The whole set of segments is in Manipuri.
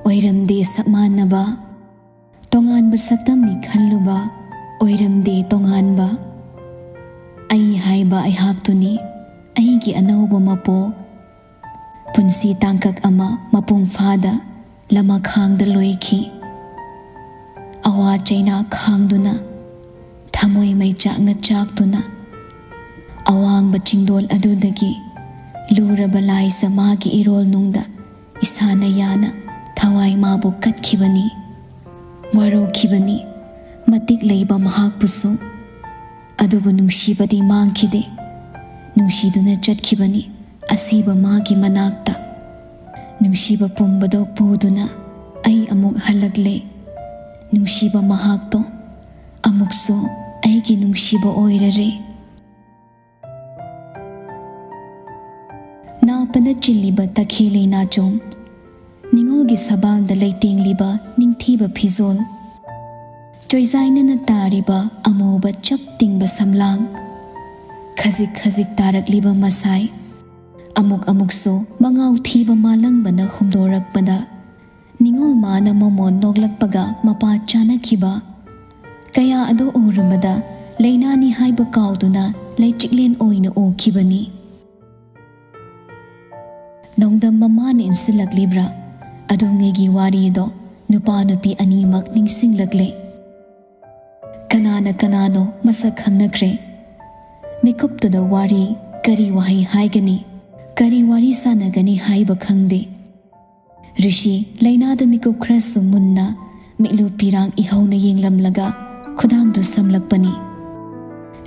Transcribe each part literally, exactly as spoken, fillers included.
ꯑꯣꯏꯔꯝꯗꯦ ꯁꯛ ꯃꯥꯟꯅꯕ, ꯇꯣꯉꯥꯟꯕ ꯁꯛꯇꯝꯅꯤ ꯈꯜꯂꯨꯕ, ꯑꯣꯏꯔꯝꯗꯦ ꯇꯣꯉꯥꯟꯕ꯫ ꯑꯩ ꯍꯥꯏꯕ ꯑꯩꯍꯥꯛꯇꯨꯅꯤ, ꯑꯩꯒꯤ ꯑꯅꯧꯕ ꯃꯄꯣꯛ꯫ ꯄꯨꯟꯁꯤ ꯇꯥꯡꯀꯛ ꯑꯃ ꯃꯄꯨꯡ ꯐꯥꯗ ꯂꯃꯈꯥꯡꯗ ꯂꯣꯏꯈꯤ꯫ ꯑꯋꯥ ꯆꯩꯅꯥ ꯈꯥꯡꯗꯨꯅ, ꯊꯃꯣꯏ ꯃꯩꯆꯥꯛꯅ ꯆꯥꯛꯇꯨꯅ, ꯑꯋꯥꯡꯕ ꯆꯤꯡꯗꯣꯜ ꯑꯗꯨꯗꯒꯤ ꯂꯨꯔꯕ ꯂꯥꯏꯖ ꯃꯥꯒꯤ ꯏꯔꯣꯜꯅꯨꯡꯗ ꯏꯁꯥꯅ ꯌꯥꯅ ꯊꯋꯥꯏ ꯃꯥꯕꯨ ꯀꯠꯈꯤꯕꯅꯤ꯫ ꯋꯥꯔꯧꯈꯤꯕꯅꯤ ꯃꯇꯤꯛ ꯂꯩꯕ ꯃꯍꯥꯛꯄꯨꯁꯨ꯫ ꯑꯗꯨꯕꯨ ꯅꯨꯡꯁꯤꯕꯗꯤ ꯃꯥꯡꯈꯤꯗꯦ꯫ ꯅꯨꯡꯁꯤꯗꯨꯅ ꯆꯠꯈꯤꯕꯅꯤ ꯑꯁꯤꯕ ꯃꯥꯒꯤ ꯃꯅꯥꯛꯇ꯫ ꯅꯨꯡꯁꯤꯕ ꯄꯨꯝꯕꯗꯣ ꯄꯨꯗꯨꯅ ꯑꯩ ꯑꯃꯨꯛ ꯍꯜꯂꯛꯂꯦ꯫ ꯅꯨꯡꯁꯤꯕ ꯃꯍꯥꯛꯇꯣ ꯑꯃꯨꯛꯁꯨ ꯑꯩꯒꯤ ꯅꯨꯡꯁꯤꯕ ꯑꯣꯏꯔꯔꯦ꯫ ꯅꯥꯄꯅ ꯆꯤꯜꯂꯤꯕ ꯇꯈꯦꯜ ꯂꯩꯅꯥꯆꯣꯝ, ꯅꯤꯉꯣꯜꯒꯤ ꯁꯕꯥꯜꯗ ꯂꯩꯇꯦꯡꯂꯤꯕ ꯅꯤꯡꯊꯤꯕ ꯐꯤꯖꯣꯜ, ꯆꯣꯏꯖꯥꯏꯅꯅ ꯇꯥꯔꯤꯕ ꯑꯃꯨꯕ ꯆꯞ ꯇꯤꯡꯕ ꯁꯝꯂꯥꯡ, ꯈꯖꯤꯛ ꯈꯖꯤꯛ ꯇꯥꯔꯛꯂꯤꯕ ꯃꯁꯥꯏ, ꯑꯃꯨꯛ ꯑꯃꯨꯛꯁꯨ ꯃꯉꯥꯎ ꯊꯤꯕ ꯃꯥꯂꯪꯕꯅ ꯍꯨꯝꯗꯣꯔꯛꯄꯗ, ꯅꯤꯉꯣꯜ ꯃꯥꯅ ꯃꯃꯣꯟ ꯅꯣꯛꯂꯛꯄꯒ ꯃꯄꯥ ꯆꯥꯅꯈꯤꯕ ꯀꯌꯥ ꯑꯗꯨ ꯎꯔꯨꯕꯗ, ꯂꯩꯅꯥꯅꯤ ꯍꯥꯏꯕ ꯀꯥꯎꯗꯨꯅ ꯂꯩꯆꯤꯛꯂꯦꯟ ꯑꯣꯏꯅ ꯎꯈꯤꯕꯅꯤ꯫ ꯅꯣꯡꯗꯝ ꯃꯃꯥꯅ ꯏꯟꯁꯤꯜꯂꯛꯂꯤꯕ꯭ꯔꯥ? ꯑꯗꯨꯉꯩꯒꯤ ꯋꯥꯔꯤꯗꯣ ꯅꯨꯄꯥ ꯅꯨꯄꯤ ꯑꯅꯤꯃꯛ ꯅꯤꯡꯁꯤꯡꯂꯛꯂꯦ꯫ ꯀꯅꯥꯅ ꯀꯅꯥꯅꯣ ꯃꯁꯛ ꯈꯪꯅꯈ꯭ꯔꯦ꯫ ꯃꯤꯀꯨꯞꯇꯨꯗ ꯋꯥꯔꯤ ꯀꯔꯤ ꯋꯥꯍꯩ ꯍꯥꯏꯒꯅꯤ, ꯀꯔꯤ ꯋꯥꯔꯤ ꯁꯥꯟꯅꯒꯅꯤ ꯍꯥꯏꯕ ꯈꯪꯗꯦ꯫ ꯔꯤꯁꯤ ꯂꯩꯅꯥꯗ ꯃꯤꯀꯨꯞ ꯈꯔꯁꯨ ꯃꯨꯟꯅ ꯃꯤꯠꯂꯨ ꯄꯤꯔꯥꯡ ꯏꯍꯧꯅ ꯌꯦꯡꯂꯝꯂꯒ ꯈꯨꯗꯥꯡꯗꯨ ꯁꯝꯂꯛꯄꯅꯤ꯫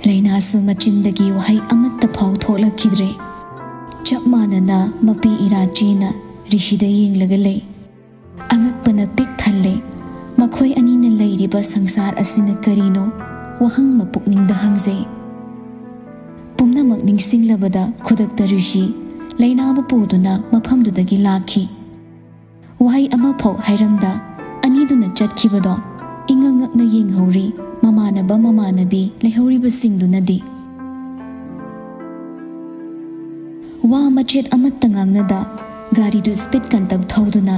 ꯂꯩꯅꯥꯁꯨ ꯃꯆꯤꯟꯗꯒꯤ ꯋꯥꯍꯩ ꯑꯃꯠꯇ ꯐꯥꯎ ꯊꯣꯛꯂꯛꯈꯤꯗ꯭ꯔꯦ꯫ ꯆꯞ ꯃꯥꯟꯅꯅ ꯃꯄꯤ ꯏꯔꯥꯆꯦꯅ ꯔꯤꯁꯤꯗ ꯌꯦꯡꯂꯒ ꯂꯩ꯫ ꯑꯉꯛꯄꯅ ꯄꯤꯛ ꯊꯜꯂꯦ꯫ ꯃꯈꯣꯏ ꯑꯅꯤꯅ ꯂꯩꯔꯤꯕ ꯁꯪꯁꯥꯔ ꯑꯁꯤꯅ ꯀꯔꯤꯅꯣ ꯋꯥꯍꯪ ꯃꯄꯨꯛꯅꯤꯡꯗ ꯍꯪꯖꯩ꯫ ꯄꯨꯝꯅꯃꯛ ꯅꯤꯡꯁꯤꯡꯂꯕꯗ ꯈꯨꯗꯛꯇ ꯔꯤꯁꯤ ꯂꯩꯅꯥꯕꯨ ꯄꯨꯗꯨꯅ ꯃꯐꯝꯗꯨꯗꯒꯤ ꯂꯥꯛꯈꯤ꯫ ꯋꯥꯍꯩ ꯑꯃꯐꯥꯎ ꯍꯥꯏꯔꯝꯗ ꯑꯅꯤꯗꯨꯅ ꯆꯠꯈꯤꯕꯗꯣ ꯏꯉꯛ ꯉꯛꯅ ꯌꯦꯡꯍꯧꯔꯤ ꯃꯃꯥꯟꯅꯕ ꯃꯃꯥꯟꯅꯕꯤ ꯂꯩꯍꯧꯔꯤꯕꯁꯤꯡꯗꯨꯅꯗꯤ꯫ ꯋꯥ ꯃꯆꯦꯠ ꯑꯃꯠꯇ ꯉꯥꯡꯅꯗ ꯒꯥꯔꯤꯗꯨ ꯁ꯭ꯄꯤꯗ ꯀꯟꯇꯛ ꯊꯧꯗꯨꯅ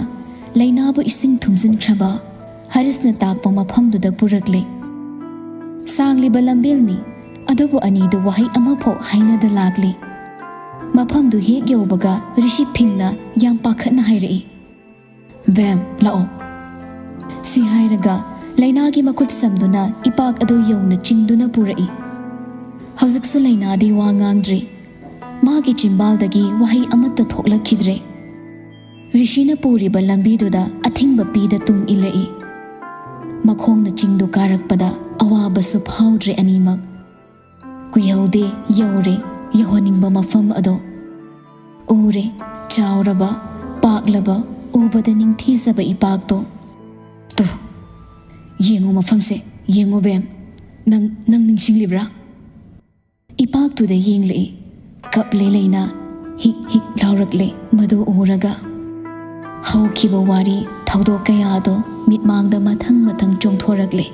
ꯂꯩꯅꯥꯕꯨ ꯏꯁꯤꯡ ꯊꯨꯝꯖꯤꯟꯈ꯭ꯔꯕ ꯍꯔꯤꯁꯅ ꯇꯥꯛꯄ ꯃꯐꯝꯗꯨꯗ ꯄꯨꯔꯛꯂꯦ꯫ ꯁꯥꯡꯂꯤꯕ ꯂꯝꯕꯦꯜꯅꯤ, ꯑꯗꯨꯕꯨ ꯑꯅꯤꯗꯨ ꯋꯥꯍꯩ ꯑꯃꯐꯥꯎ ꯍꯥꯏꯅꯗ ꯂꯥꯛꯂꯤ꯫ ꯃꯐꯝꯗꯨ ꯍꯦꯛ ꯌꯧꯕꯒ ꯔꯤꯁꯤ ꯐꯤꯡꯅ ꯌꯥꯝ ꯄꯥꯈꯠꯅ ꯍꯥꯏꯔꯛꯏ, "ꯕꯦꯝ, ꯂꯥꯛꯑꯣ꯫" ꯁꯤ ꯍꯥꯏꯔꯒ ꯂꯩꯅꯥꯒꯤ ꯃꯈꯨꯠ ꯁꯝꯗꯨꯅ ꯏꯄꯥꯛ ꯑꯗꯨ ꯌꯧꯅ ꯆꯤꯡꯗꯨꯅ ꯄꯨꯔꯛꯏ꯫ ꯍꯧꯖꯤꯛꯁꯨ ꯂꯩꯅꯥꯗꯤ ꯋꯥ ꯉꯥꯡꯗ꯭ꯔꯤ꯫ ꯃꯥꯒꯤ ꯆꯤꯝꯕꯥꯜꯗꯒꯤ ꯋꯥꯍꯩ ꯑꯃꯠꯇ ꯊꯣꯛꯂꯛꯈꯤꯗ꯭ꯔꯦ꯫ ꯔꯤꯁꯤꯅ ꯄꯨꯔꯤꯕ ꯂꯝꯕꯤꯗꯨꯗ ꯑꯊꯤꯡꯕ ꯄꯤꯗ ꯇꯨꯡ ꯏꯜꯂꯛꯏ꯫ ꯃꯈꯣꯡꯅ ꯆꯤꯡꯗꯨ ꯀꯥꯔꯛꯄꯗ ꯑꯋꯥꯕꯁꯨ ꯐꯥꯎꯗ꯭ꯔꯦ ꯑꯅꯤꯃꯛ꯫ ꯀꯨꯏꯍꯧꯗꯦ, ꯌꯧꯔꯦ ꯌꯧꯍꯟꯅꯤꯡꯕ ꯃꯐꯝ ꯑꯗꯣ꯫ ꯎꯔꯦ, ꯆꯥꯎꯔꯕ, ꯄꯥꯛꯂꯕ, ꯎꯕꯗ ꯅꯤꯡꯊꯤꯖꯕ ꯏꯄꯥꯛꯇꯣ꯫ ꯇꯨ, ꯌꯦꯡꯉꯨ ꯃꯐꯝꯁꯦ, ꯌꯦꯡꯉꯨ ꯕꯦꯝ꯫ ꯅꯪ, ꯅꯪ ꯅꯤꯡꯁꯤꯡꯂꯤꯕ꯭ꯔꯥ? ꯏꯄꯥꯛꯇꯨꯗ ꯌꯦꯡꯂꯛꯏ꯫ ꯀꯞꯂꯦ ꯂꯩꯅꯥ꯫ ꯍꯤꯛ ꯍꯤꯛ ꯂꯥꯎꯔꯛꯂꯦ ꯃꯗꯨ ꯎꯔꯒ꯫ ꯍꯧꯈꯤꯕ ꯋꯥꯔꯤ, ꯊꯧꯗꯣꯛ ꯀꯌꯥꯗꯣ ꯃꯤꯠꯃꯥꯡꯗ ꯃꯊꯪ ꯃꯊꯪ ꯆꯣꯡꯊꯣꯔꯛꯂꯦ꯫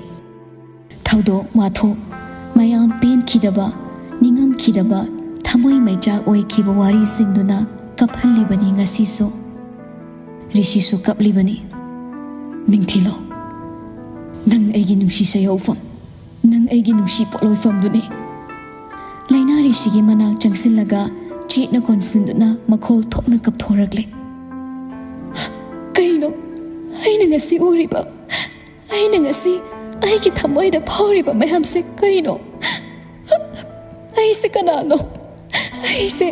ꯊꯧꯗꯣꯛ ꯋꯥꯊꯣꯛ, ꯃꯌꯥꯝ ꯄꯦꯟꯈꯤꯗꯕ, ꯅꯤꯡꯉꯝꯈꯤꯗꯕ, ꯊꯃꯣꯏ ꯃꯩꯆꯥꯛ ꯑꯣꯏꯈꯤꯕ ꯋꯥꯔꯤꯁꯤꯡꯗꯨꯅ ꯀꯞꯍꯜꯂꯤꯕꯅꯤ ꯉꯁꯤꯁꯨ꯫ ꯔꯤꯁꯤꯁꯨ ꯀꯞꯂꯤꯕꯅꯤ꯫ ꯅꯤꯡꯊꯤꯂꯣ, ꯅꯪ ꯑꯩꯒꯤ ꯅꯨꯡꯁꯤ ꯁꯩꯍꯧꯐꯝ, ꯅꯪ ꯑꯩꯒꯤ ꯅꯨꯡꯁꯤ ꯄꯣꯠꯂꯣꯏꯐꯝꯗꯨꯅꯤ꯫ ꯂꯩꯅꯥ ꯔꯤꯁꯤꯒꯤ ꯃꯅꯥꯛ ꯆꯪꯁꯤꯜꯂꯒ ꯆꯦꯠꯅ ꯀꯣꯟꯁꯤꯟꯗꯨꯅ ꯃꯈꯣꯜ ꯊꯣꯛꯅ ꯀꯞꯊꯣꯔꯛꯂꯦ꯫ ꯀꯩꯅꯣ ꯑꯩꯅ ꯉꯁꯤ ꯎꯔꯤꯕ? ꯑꯩꯅ ꯉꯁꯤ ꯑꯩꯒꯤ ꯊꯃꯣꯏꯗ ꯐꯥꯎꯔꯤꯕ ꯃꯌꯥꯝꯁꯦ ꯀꯩꯅꯣ? ꯑꯩꯁꯦ ꯀꯅꯥꯅꯣ? ꯑꯩꯁꯦ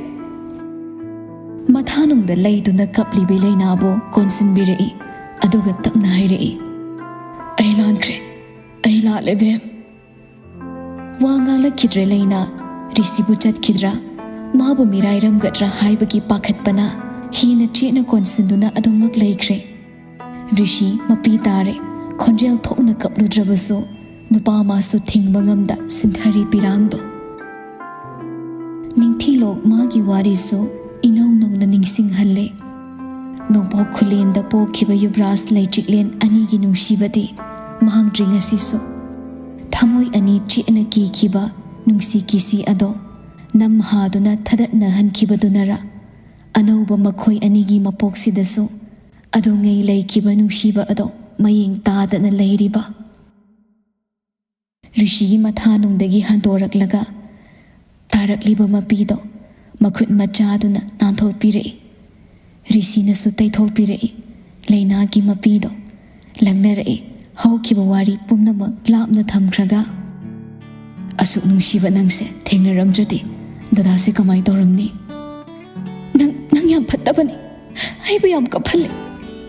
ꯃꯊꯥꯅꯨꯡꯗ ꯂꯩꯗꯨꯅ ꯀꯞꯂꯤꯕꯤ ꯂꯩꯅꯥꯕꯨ ꯀꯣꯟꯁꯤꯟꯕꯤꯔꯛꯏ, ꯑꯗꯨꯒ ꯇꯞꯅ ꯍꯥꯏꯔꯛꯏ, "ꯑꯩ ꯂꯥꯟꯈ꯭ꯔꯦ, ꯑꯩ ꯂꯥꯜꯂꯦ ꯕꯦꯝ꯫" ꯋꯥ ꯉꯥꯡꯂꯛꯈꯤꯗ꯭ꯔꯦ ꯂꯩꯅꯥ꯫ ꯔꯤꯁꯤꯕꯨ ꯆꯠꯈꯤꯗ꯭ꯔꯥ, ꯃꯥꯕꯨ ꯃꯤꯔꯥꯏꯔꯝꯒꯗ꯭ꯔꯥ ꯍꯥꯏꯕꯒꯤ ꯄꯥꯈꯠꯄꯅ ꯍꯦꯟꯅ ꯆꯦꯠꯅ ꯀꯣꯟꯁꯤꯟꯗꯨꯅ ꯑꯗꯨꯃꯛ ꯂꯩꯈ꯭ꯔꯦ꯫ ꯔꯤꯁꯤ ꯃꯄꯤ ꯇꯥꯔꯦ꯫ ꯈꯣꯟꯖꯦꯜ ꯊꯣꯛꯅ ꯀꯞꯂꯨꯗ꯭ꯔꯕꯁꯨ ꯅꯨꯄꯥ ꯃꯥꯁꯨ ꯊꯤꯡꯕ ꯉꯝꯗ ꯁꯤꯟꯊꯔꯤ ꯄꯤꯔꯥꯡꯗꯣ꯫ ꯅꯤꯡꯊꯤꯂꯣꯛ ꯃꯥꯒꯤ ꯋꯥꯔꯤꯁꯨ ꯏꯅꯧ ꯅꯧꯅ ꯅꯤꯡꯁꯤꯡꯍꯜꯂꯦ꯫ ꯅꯣꯡꯄꯣꯛ ꯈꯨꯂꯦꯟꯗ ꯄꯣꯛꯈꯤꯕ ꯌꯨꯕ꯭ꯔꯥꯖ ꯂꯩꯆꯤꯛꯂꯦꯟ ꯑꯅꯤꯒꯤ ꯅꯨꯡꯁꯤꯕꯗꯤ ꯃꯥꯡꯗ꯭ꯔꯤ ꯉꯁꯤꯁꯨ꯫ ꯊꯃꯣꯏ ꯑꯅꯤ ꯆꯦꯠꯅ ꯀꯤꯈꯤꯕ ꯅꯨꯡꯁꯤ ꯀꯤꯁꯤ ꯑꯗꯣ ꯅꯝ ꯍꯥꯗꯨꯅ ꯊꯗꯠꯅꯍꯟꯈꯤꯕꯗꯨꯅꯔ, ꯑꯅꯧꯕ ꯃꯈꯣꯏ ꯑꯅꯤꯒꯤ ꯃꯄꯣꯛꯁꯤꯗꯁꯨ ꯑꯗꯨꯉꯩ ꯂꯩꯈꯤꯕ ꯅꯨꯡꯁꯤꯕ ꯑꯗꯣ ꯃꯌꯦꯡ ꯇꯥꯗꯅ ꯂꯩꯔꯤꯕ꯫ ꯔꯤꯁꯤꯒꯤ ꯃꯊꯥꯅꯨꯡꯗꯒꯤ ꯍꯟꯗꯣꯔꯛꯂꯒ ꯇꯥꯔꯛꯂꯤꯕ ꯃꯄꯤꯗꯣ ꯃꯈꯨꯠ ꯃꯆꯥꯗꯨꯅ ꯅꯥꯟꯊꯣꯛꯄꯤꯔꯛꯏ꯫ ꯔꯤꯁꯤꯅꯁꯨ ꯇꯩꯊꯣꯛꯄꯤꯔꯛꯏ꯫ ꯂꯩꯅꯥꯒꯤ ꯃꯄꯤꯗꯣ ꯂꯪꯅꯔꯛꯏ꯫ ꯍꯧꯈꯤꯕ ꯋꯥꯔꯤ ꯄꯨꯝꯅꯃꯛ ꯂꯥꯞꯅ ꯊꯝꯈ꯭ꯔꯒ, "ꯑꯁꯨꯛ ꯅꯨꯡꯁꯤꯕ ꯅꯪꯁꯦ ꯊꯦꯡꯅꯔꯝꯗ꯭ꯔꯗꯤ ꯗꯗꯥꯁꯦ ꯀꯃꯥꯏ ꯇꯧꯔꯝꯅꯤ?" "ꯅꯪ, ꯅꯪ ꯌꯥꯝ ꯐꯠꯇꯕꯅꯤ꯫ ꯑꯩꯕꯨ ꯌꯥꯝ ꯀꯞꯍꯜꯂꯦ꯫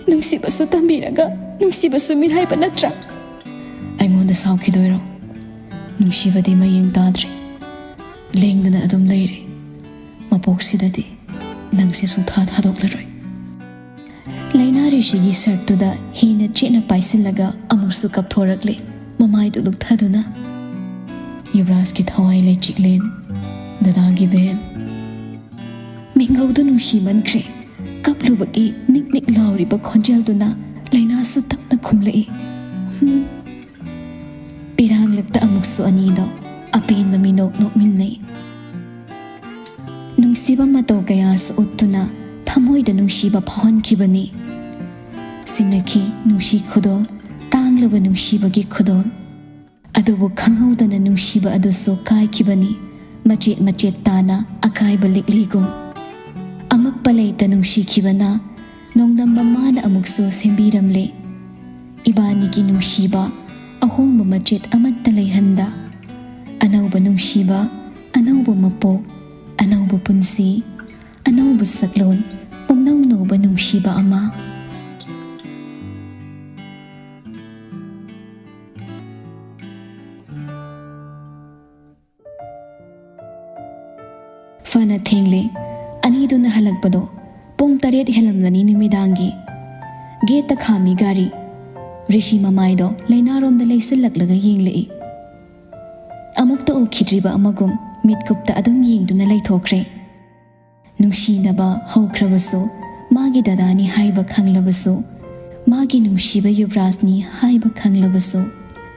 ꯅꯨꯡꯁꯤꯕꯁꯨ ꯇꯝꯕꯤꯔꯒ ꯅꯨꯡꯁꯤꯕꯁꯨ ꯃꯤꯔꯥꯏꯕ ꯅꯠꯇ꯭ꯔꯥ?" "ꯑꯩꯉꯣꯟꯗ ꯁꯥꯎꯈꯤꯗꯣꯏꯔꯣ? ꯅꯨꯡꯁꯤꯕꯗꯤ ꯃꯌꯦꯡ ꯇꯥꯗ꯭ꯔꯦ꯫ ꯂꯦꯡꯗꯅ ꯑꯗꯨꯝ ꯂꯩꯔꯦ꯫ ꯃꯄꯣꯛꯁꯤꯗꯗꯤ ꯅꯪꯁꯦ ꯁꯨꯡꯊꯥ ꯊꯥꯗꯣꯛꯂꯔꯣꯏ꯫" ꯂꯩꯅꯥ ꯔꯤꯁꯤꯒꯤ ꯁꯔꯠꯇꯨꯗ ꯍꯦꯟꯅ ꯆꯦꯠꯅ ꯄꯥꯏꯁꯤꯜꯂꯒ ꯑꯃꯨꯛꯁꯨ ꯀꯞꯊꯣꯔꯛꯂꯦ꯫ ꯃꯃꯥꯏꯗꯨ ꯂꯨꯞꯊꯗꯨꯅ, "ꯌꯨꯕꯔꯥꯖꯀꯤ ꯊꯋꯥꯏ ꯂꯩꯆꯤꯛꯂꯦꯟ, ꯗꯗꯥꯒꯤ ꯕꯦꯟ꯫" ꯃꯤꯡꯒꯧꯗꯨ ꯅꯨꯡꯁꯤꯃꯟꯈ꯭ꯔꯦ꯫ ꯀꯞꯂꯨꯕꯒꯤ ꯅꯤꯛ ꯅꯤꯛ ꯂꯥꯎꯔꯤꯕ ꯈꯣꯟꯖꯦꯜꯗꯨꯅ ꯂꯩꯅꯥꯁꯨ ꯇꯞꯅ ꯈꯨꯝꯂꯛꯏ꯫ ꯍꯝ꯫ ꯄꯤꯔꯥꯡꯂꯛꯇ ꯑꯃꯨꯛꯁꯨ ꯑꯅꯤꯗꯣ ꯑꯄꯦꯟꯕ ꯃꯤꯅꯣꯛ ꯅꯣꯛꯃꯤꯟꯅꯩ꯫ ꯅꯨꯡꯁꯤꯕ ꯃꯇꯧ ꯀꯌꯥꯁꯨ ꯎꯠꯇꯨꯅ ꯊꯃꯣꯏꯗ ꯅꯨꯡꯁꯤꯕ ꯐꯥꯎꯍꯟꯈꯤꯕꯅꯤ꯫ ꯁꯤꯡꯅꯈꯤ ꯅꯨꯡꯁꯤ ꯈꯨꯗꯣꯜ, ꯇꯥꯡꯂꯕ ꯅꯨꯡꯁꯤꯕꯒꯤ ꯈꯨꯗꯣꯜ꯫ ꯑꯗꯨꯕꯨ ꯈꯪꯍꯧꯗꯅ ꯅꯨꯡꯁꯤꯕ ꯑꯗꯨꯁꯨ ꯀꯥꯏꯈꯤꯕꯅꯤ, ꯃꯆꯦꯠ ꯃꯆꯦꯠ ꯇꯥꯅ ꯑꯀꯥꯏꯕ ꯂꯤꯛꯂꯤꯒꯨꯝ꯫ ꯑꯃꯛꯄ ꯂꯩꯇ ꯅꯨꯡꯁꯤꯈꯤꯕꯅ ꯅꯣꯡꯗꯝꯕ ꯃꯥꯅ ꯑꯃꯨꯛꯁꯨ ꯁꯦꯝꯕꯤꯔꯝꯂꯦ꯫ ꯏꯕꯥꯅꯤꯒꯤ ꯅꯨꯡꯁꯤꯕ ꯑꯍꯣꯡꯕ ꯃꯆꯦꯠ ꯑꯃꯠꯇ ꯂꯩꯍꯟꯗ, ꯑꯅꯧꯕ ꯅꯨꯡꯁꯤꯕ, ꯑꯅꯧꯕ ꯃꯄꯣꯛ, ꯑꯅꯧꯕ ꯄꯨꯟꯁꯤ, ꯑꯅꯧꯕ ꯁꯛꯂꯣꯟ, ꯄꯨꯝꯅꯧ ꯅꯧꯕ ꯅꯨꯡꯁꯤꯕ ꯑꯃ꯫ ꯐꯅ ꯊꯦꯡꯂꯦ꯫ ꯑꯅꯤꯗꯨꯅ ꯍꯜꯂꯛꯄꯗꯣ ꯄꯨꯡ ꯇꯔꯦꯠ ꯍꯦꯜꯂꯝꯂꯅꯤ ꯅꯨꯃꯤꯗꯥꯡꯒꯤ꯫ ꯒꯦꯠꯇ ꯈꯥꯝꯃꯤ ꯒꯥꯔꯤ꯫ ꯔꯤꯁꯤ ꯃꯃꯥꯏꯗꯣ ꯂꯩꯅꯥꯔꯣꯝꯗ ꯂꯩꯁꯤꯜꯂꯛꯂꯒ ꯌꯦꯡꯂꯛꯏ꯫ ꯑꯃꯨꯛꯇ ꯎꯈꯤꯗ꯭ꯔꯤꯕ ꯑꯃꯒꯨꯝ ꯃꯤꯠꯀꯨꯞꯇ ꯑꯗꯨꯝ ꯌꯦꯡꯗꯨꯅ ꯂꯩꯊꯣꯛꯈ꯭ꯔꯦ꯫ ꯅꯨꯡꯁꯤꯅꯕ ꯍꯧꯈ꯭ꯔꯕꯁꯨ, ꯃꯥꯒꯤ ꯗꯗꯥꯅꯤ ꯍꯥꯏꯕ ꯈꯪꯂꯕꯁꯨ, ꯃꯥꯒꯤ ꯅꯨꯡꯁꯤꯕ ꯌꯨꯕꯔꯥꯖꯅꯤ ꯍꯥꯏꯕ ꯈꯪꯂꯕꯁꯨ,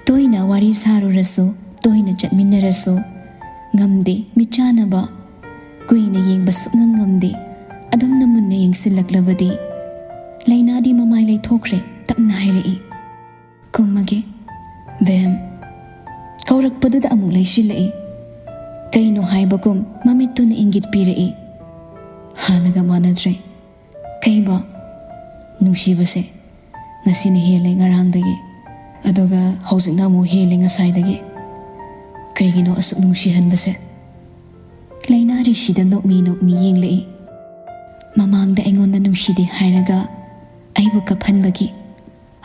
ꯇꯣꯏꯅ ꯋꯥꯔꯤ ꯁꯥꯔꯨꯔꯁꯨ, ꯇꯣꯏꯅ ꯆꯠꯃꯤꯟꯅꯔꯁꯨ, ꯉꯝꯗꯦ ꯃꯤꯠꯆꯥꯟꯅꯕ꯫ ꯀꯨꯏꯅ ꯌꯦꯡꯕ ꯁꯨꯛꯉꯝ ꯉꯝꯗꯦ꯫ ꯑꯗꯨꯝꯅ ꯃꯨꯟꯅ ꯌꯦꯡꯁꯤꯜꯂꯛꯂꯕꯗꯤ꯫ ꯂꯩꯅꯥꯗꯤ ꯃꯃꯥꯏ ꯂꯩꯊꯣꯛꯈ꯭ꯔꯦ, ꯇꯞꯅ ꯍꯥꯏꯔꯛꯏ, "ꯀꯨꯝꯃꯒꯦ, ꯕꯦꯝ"꯫ ꯀꯧꯔꯛꯄꯗꯨꯗ ꯑꯃꯨꯛ ꯂꯩꯁꯤꯜꯂꯛꯏ꯫ ꯀꯩꯅꯣ ꯍꯥꯏꯕꯒꯨꯝ ꯃꯃꯤꯠꯇꯨꯅ ꯏꯪꯒꯤꯠ ꯄꯤꯔꯛꯏ꯫ ꯍꯥꯟꯅꯒ ꯃꯥꯟꯅꯗ꯭ꯔꯦ꯫ "ꯀꯩꯕ?" "ꯅꯨꯡꯁꯤꯕꯁꯦ ꯉꯁꯤꯅ ꯍꯦꯜꯂꯦ ꯉꯔꯥꯡꯗꯒꯤ꯫ ꯑꯗꯨꯒ ꯍꯧꯖꯤꯛꯅ ꯑꯃꯨꯛ ꯍꯦꯜꯂꯦ ꯉꯁꯥꯏꯗꯒꯤ꯫ ꯀꯩꯒꯤꯅꯣ ꯑꯁꯨꯛ ꯅꯨꯡꯁꯤꯍꯟꯕꯁꯦ?" ꯂꯩꯅꯥ ꯔꯤꯁꯤꯗ ꯅꯣꯛꯃꯤ ꯅꯣꯛꯃꯤ ꯌꯦꯡꯂꯛꯏ꯫ "ꯃꯃꯥꯡꯗ ꯑꯩꯉꯣꯟꯗ ꯅꯨꯡꯁꯤꯗꯦ ꯍꯥꯏꯔꯒ ꯑꯩꯕꯨ ꯀꯞꯍꯟꯕꯒꯤ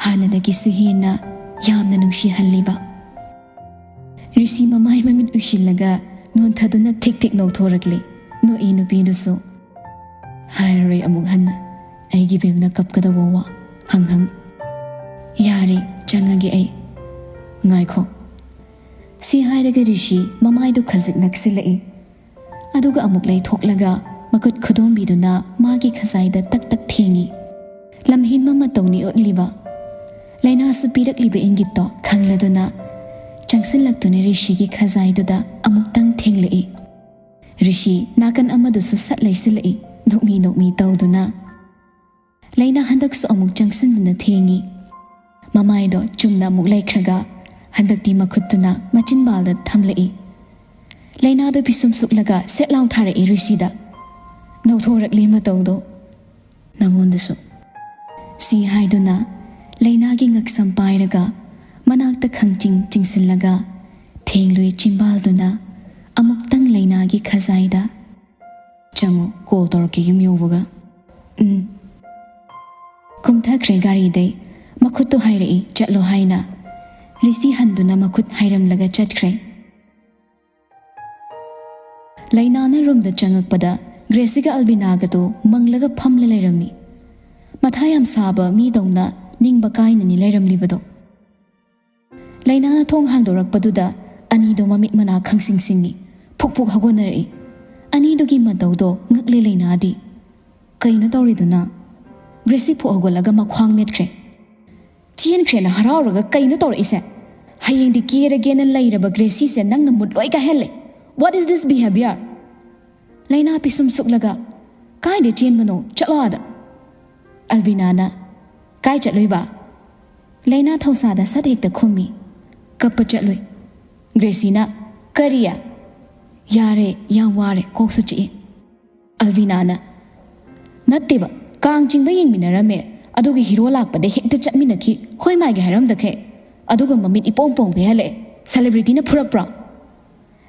ꯍꯥꯟꯅꯗꯒꯤꯁꯨ ꯍꯦꯟꯅ ꯌꯥꯝꯅ ꯅꯨꯡꯁꯤꯍꯜꯂꯤꯕ?" ꯔꯤꯁꯤ ꯃꯃꯥꯏ ꯃꯃꯤꯠ ꯎꯏꯁꯤꯜꯂꯒ ꯅꯣꯟꯊꯗꯨꯅ ꯊꯤꯛ ꯊꯤꯛ ꯅꯣꯛꯊꯣꯔꯛꯂꯤ꯫ ꯅꯣꯛꯏ ꯅꯨꯄꯤꯗꯨꯁꯨ꯫ "ꯍꯥꯏꯔꯔꯣꯏ ꯑꯃꯨꯛ ꯍꯟꯅ ꯑꯩꯒꯤ ꯕꯦꯝꯅ ꯀꯞꯀꯗꯧꯕ ꯋꯥ꯫ ꯍꯪ ꯍꯪ꯫ ꯌꯥꯔꯦ, ꯆꯪꯉꯒꯦ ꯑꯩ꯫ ꯉꯥꯏꯈꯣ"꯫ ꯁꯤ ꯍꯥꯏꯔꯒ ꯔꯤꯁꯤ ꯃꯃꯥꯏꯗꯨ ꯈꯖꯤꯛ ꯅꯛꯁꯤꯜꯂꯛꯏ꯫ ꯑꯗꯨꯒ ꯑꯃꯨꯛ ꯂꯩꯊꯣꯛꯂꯒ ꯃꯈꯨꯠ ꯈꯨꯗꯣꯝꯕꯤꯗꯨꯅ ꯃꯥꯒꯤ ꯈꯖꯥꯏꯗ ꯇꯛ ꯇꯛ ꯊꯦꯡꯏ꯫ ꯂꯝꯍꯦꯟꯕ ꯃꯇꯧꯅꯤ ꯎꯠꯂꯤꯕ꯫ ꯂꯩꯅꯥꯁꯨ ꯄꯤꯔꯛꯂꯤꯕ ꯏꯪꯒꯤꯠꯇꯣ ꯈꯪꯂꯗꯨꯅ ꯆꯪꯁꯤꯜꯂꯛꯇꯨꯅ ꯔꯤꯁꯤꯒꯤ ꯈꯖꯥꯏꯗꯨꯗ ꯑꯃꯨꯛꯇꯪ ꯊꯦꯡꯂꯛꯏ꯫ ꯔꯤꯁꯤ ꯅꯥꯀꯟ ꯑꯃꯗꯨꯁꯨ ꯁꯠ ꯂꯩꯁꯤꯜꯂꯛꯏ, ꯅꯣꯛꯃꯤ ꯅꯣꯛꯃꯤ ꯇꯧꯗꯨꯅ꯫ ꯂꯩꯅꯥ ꯍꯟꯗꯛꯁꯨ ꯑꯃꯨꯛ ꯆꯪꯁꯤꯟꯗꯨꯅ ꯊꯦꯡꯏ꯫ ꯃꯃꯥꯏꯗꯣ ꯆꯨꯝꯅ ꯑꯃꯨꯛ ꯂꯩꯈ꯭ꯔꯒ ꯍꯟꯗꯛꯇꯤ ꯃꯈꯨꯠꯇꯨꯅ ꯃꯆꯤꯟꯕꯥꯜꯗ ꯊꯝꯂꯛꯏ꯫ ꯂꯩꯅꯥꯗꯣ ꯄꯤꯁꯨꯝ ꯁꯨꯛꯂꯒ ꯁꯦꯠ ꯂꯥꯎ ꯊꯥꯔꯛꯏ ꯔꯤꯁꯤꯗ꯫ ꯅꯧꯊꯣꯔꯛꯂꯤ ꯃꯇꯧꯗꯣ꯫ "ꯅꯉꯣꯟꯗꯁꯨ"꯫ ꯁꯤ ꯍꯥꯏꯗꯨꯅ ꯂꯩꯅꯥꯒꯤ ꯉꯛꯁꯝ ꯄꯥꯏꯔꯒ ꯃꯅꯥꯛꯇ ꯈꯪꯆꯤꯡ ꯆꯤꯡꯁꯤꯜꯂꯒ ꯊꯦꯡꯂꯨꯏ ꯆꯤꯝꯕꯥꯜꯗꯨꯅ ꯑꯃꯨꯛꯇꯪ ꯂꯩꯅꯥꯒꯤ ꯈꯖꯥꯏꯗ꯫ "ꯆꯪꯉꯣ, ꯀꯣꯜ ꯇꯧꯔꯛꯀꯦ ꯌꯨꯝ ꯌꯧꯕꯒ"꯫ "ꯎꯝ"꯫ ꯀꯨꯝꯊꯈ꯭ꯔꯦ ꯒꯥꯔꯤꯗꯩ꯫ ꯃꯈꯨꯠꯇꯨ ꯍꯥꯏꯔꯛꯏ, "ꯆꯠꯂꯣ" ꯍꯥꯏꯅ꯫ ꯔꯤꯁꯤ ꯍꯟꯗꯨꯅ ꯃꯈꯨꯠ ꯍꯥꯏꯔꯝꯂꯒ ꯆꯠꯈ꯭ꯔꯦ꯫ ꯂꯩꯅꯥꯅ ꯔꯨꯝꯗ ꯆꯪꯉꯛꯄꯗ ꯒ꯭ꯔꯦꯁꯤꯒ ꯑꯜꯕꯤꯅꯥꯒꯗꯨ ꯃꯪꯂꯒ ꯐꯝꯂ ꯂꯩꯔꯝꯃꯤ꯫ ꯃꯊꯥ ꯌꯥꯝ ꯁꯥꯕ ꯃꯤꯗꯧꯅ ꯅꯤꯡꯕ ꯀꯥꯏꯅꯅꯤ ꯂꯩꯔꯝꯂꯤꯕꯗꯣ꯫ ꯂꯩꯅꯥꯅ ꯊꯣꯡ ꯍꯥꯡꯗꯣꯔꯛꯄꯗꯨꯗ ꯑꯅꯤꯗꯣ ꯃꯃꯤꯠ ꯃꯅꯥ ꯈꯪꯁꯤꯡ ꯁꯤꯡꯏ꯫ ꯐꯨꯛ ꯐꯨꯛ ꯍꯧꯒꯠꯅꯔꯛꯏ꯫ ꯑꯅꯤꯗꯨꯒꯤ ꯃꯇꯧꯗꯣ ꯉꯛꯂꯦ ꯂꯩꯅꯥꯗꯤ꯫ "ꯀꯩꯅꯣ ꯇꯧꯔꯤꯗꯨꯅ?" ꯒ꯭ꯔꯦꯁꯤ ꯐꯨꯛ ꯍꯧꯒꯠꯂꯒ ꯃꯈ꯭ꯋꯥꯡ ꯃꯦꯠꯈ꯭ꯔꯦ꯫ "ꯆꯦꯟꯈ꯭ꯔꯦꯅ ꯍꯔꯥꯎꯔꯒ ꯀꯩꯅꯣ ꯇꯧꯔꯛꯏꯁꯦ? ꯍꯌꯦꯡꯗꯤ ꯀꯦꯔꯒꯦꯅ ꯂꯩꯔꯕ ꯒ꯭ꯔꯦꯁꯤꯁꯦ ꯅꯪꯅ ꯃꯨꯠ ꯂꯣꯏ ꯀꯥꯏꯍꯜꯂꯦ꯫ What is this behavior?" ꯂꯩꯅꯥ ꯄꯤꯁꯨꯝ ꯁꯨꯛꯂꯒ, "ꯀꯥꯏꯗ ꯆꯦꯟꯕꯅꯣ? ꯆꯠꯂꯣ ꯑꯥꯗ"꯫ ꯑꯜꯕꯤꯅꯥꯅ, "ꯀꯥꯏ ꯆꯠꯂꯨꯏꯕ?" ꯂꯩꯅꯥ ꯊꯧꯁꯥꯗ ꯁꯠ ꯍꯦꯛꯇ ꯈꯨꯝꯃꯤ, "ꯀꯞꯄ ꯆꯠꯂꯨꯏ꯫" ꯒ꯭ꯔꯦꯁꯤꯅ, "ꯀꯔꯤ?" "ꯌꯥꯔꯦ, ꯌꯥꯝ ꯋꯥꯔꯦ, ꯀꯣꯛꯁꯨ ꯆꯤꯛꯏ꯫" ꯑꯜꯕꯤꯅꯥꯅ, "ꯅꯠꯇꯦꯕ, ꯀꯥꯡ ꯆꯤꯡꯕ ꯌꯦꯡꯃꯤꯟꯅꯔꯝꯃꯦ, ꯑꯗꯨꯒ ꯍꯤꯔꯣ ꯂꯥꯛꯄꯗ ꯍꯦꯛꯇ ꯆꯠꯃꯤꯟꯅꯈꯤ, ꯍꯣꯏ ꯃꯥꯏꯒꯦ ꯍꯥꯏꯔꯝꯗꯈꯩ, ꯑꯗꯨꯒ ꯃꯃꯤꯠ ꯏꯄꯣꯝ ꯄꯣꯝꯈꯩ ꯍꯜꯂꯛꯑꯦ꯫ ꯁꯦꯂꯦꯕ꯭ꯔꯤꯇꯤꯅ ꯐꯨꯔꯛꯄ꯭ꯔꯣ?"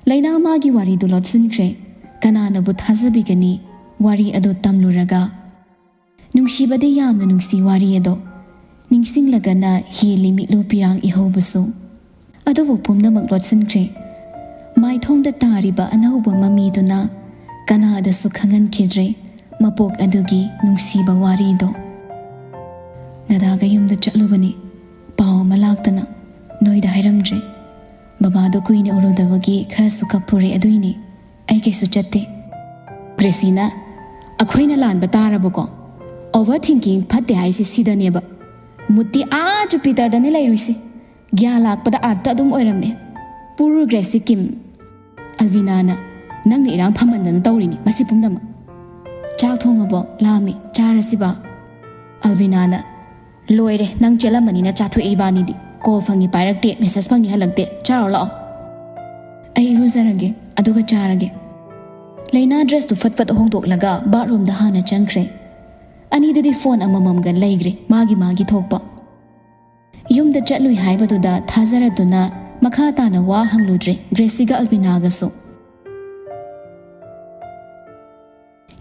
ꯂꯩꯅꯥ ꯃꯥꯒꯤ ꯋꯥꯔꯤꯗꯨ ꯂꯣꯠꯁꯤꯟꯈ꯭ꯔꯦ꯫ ꯀꯅꯥꯅꯕꯨ ꯊꯥꯖꯕꯤꯒꯅꯤ ꯋꯥꯔꯤ ꯑꯗꯨ ꯇꯝꯂꯨꯔꯒ? ꯅꯨꯡꯁꯤꯕꯗꯤ ꯌꯥꯝꯅ ꯅꯨꯡꯁꯤ ꯋꯥꯔꯤ ꯑꯗꯣ꯫ ꯅꯤꯡꯁꯤꯡꯂꯒꯅ ꯍꯦꯜꯂꯤ ꯃꯤꯠꯂꯨ ꯄꯤꯔꯥꯡ ꯏꯍꯧꯕꯁꯨ꯫ ꯑꯗꯨꯕꯨ ꯄꯨꯝꯅꯃꯛ ꯂꯣꯠꯁꯤꯟꯈ꯭ꯔꯦ꯫ ꯃꯥꯏꯊꯣꯡꯗ ꯇꯥꯔꯤꯕ ꯑꯅꯧꯕ ꯃꯃꯤꯗꯨꯅ ꯀꯅꯥꯗꯁꯨ ꯈꯪꯍꯟꯈꯤꯗ꯭ꯔꯦ ꯃꯄꯣꯛ ꯑꯗꯨꯒꯤ ꯅꯨꯡꯁꯤꯕ ꯋꯥꯔꯤꯗꯣ꯫ ꯗꯗꯥꯒ ꯌꯨꯝꯗ ꯆꯠꯂꯨꯕꯅꯤ, ꯄꯥꯎ ꯑꯃ ꯂꯥꯛꯇꯅ ꯅꯣꯏꯗ ꯍꯥꯏꯔꯝꯗ꯭ꯔꯦ꯫ ꯕꯕꯥꯗꯣ ꯀꯨꯏꯅ ꯎꯔꯨꯗꯕꯒꯤ ꯈꯔꯁꯨ ꯀꯞꯄꯨꯔꯦ, ꯑꯗꯨꯏꯅꯦ꯫ ꯑꯩ ꯀꯩꯁꯨ ꯆꯠꯇꯦ꯫ ꯒ꯭ꯔꯦꯁꯤꯅ, "ꯑꯩꯈꯣꯏꯅ ꯂꯥꯟꯕ ꯇꯥꯔꯕꯀꯣ? ꯑꯣꯚꯔ ꯊꯤꯡꯀꯤꯡ ꯐꯠꯇꯦ ꯍꯥꯏꯁꯦ ꯁꯤꯗꯅꯦꯕ꯫ ꯃꯨꯠꯇꯤ ꯑꯥ ꯖꯨꯄꯤꯇꯔꯗꯅꯦ ꯂꯩꯔꯨꯏꯁꯦ꯫ ꯒ꯭ꯌꯥꯟ ꯂꯥꯛꯄꯗ ꯑꯥꯔꯠꯇ ꯑꯗꯨꯝ ꯑꯣꯏꯔꯝꯃꯦ꯫ ꯄꯨꯔꯨꯈ꯭ꯔꯦ ꯁꯤꯀꯤꯝ꯫" ꯑꯜꯕꯤꯅꯥꯅ, "ꯅꯪꯅ ꯏꯔꯥꯡ ꯐꯝꯍꯟꯗꯅ ꯇꯧꯔꯤꯅꯤ ꯃꯁꯤ ꯄꯨꯝꯅꯃꯛ꯫ ꯆꯥꯛ ꯊꯣꯡꯉꯕꯣ? ꯂꯥꯝꯃꯤ, ꯆꯥꯔꯁꯤꯕ?" ꯑꯜꯕꯤꯅꯥꯅ, "ꯂꯣꯏꯔꯦ, ꯅꯪ ꯆꯦꯜꯂꯝꯃꯅꯤꯅ ꯆꯥꯊꯣꯛꯑꯦ ꯏꯕꯥꯅꯤꯗꯤ꯫ ꯀꯣꯜ ꯐꯪꯉꯤ ꯄꯥꯏꯔꯛꯇꯦ, ꯃꯦꯁꯦꯖ ꯐꯪꯉꯤ ꯍꯜꯂꯛꯇꯦ꯫ ꯆꯥꯔꯣ ꯂꯥꯛꯑꯣ꯫ ꯑꯩ ꯏꯔꯨꯖꯔꯒꯦ, ꯑꯗꯨꯒ ꯆꯥꯔꯒꯦ꯫" ꯂꯩꯅꯥ ꯗ꯭ꯔꯦꯁꯇꯨ ꯐꯠ ꯐꯠ ꯍꯣꯡꯗꯣꯛꯂꯒ ꯕꯥꯠꯔꯨꯝꯗ ꯍꯥꯟꯅ ꯆꯪꯈ꯭ꯔꯦ꯫ ꯑꯅꯤꯗꯨꯗꯤ ꯐꯣꯟ ꯑꯃꯃꯝꯒ ꯂꯩꯈ꯭ꯔꯦ, ꯃꯥꯒꯤ ꯃꯥꯒꯤ ꯊꯣꯛꯄ꯫ ꯌꯨꯝꯗ ꯆꯠꯂꯨꯏ ꯍꯥꯏꯕꯗꯨꯗ ꯊꯥꯖꯔꯗꯨꯅ ꯃꯈꯥ ꯇꯥꯅ ꯋꯥ ꯍꯪꯂꯨꯗ꯭ꯔꯦ ꯒ꯭ꯔꯦꯁꯤꯒ ꯑꯜꯕꯤꯅꯥꯒꯁꯨ꯫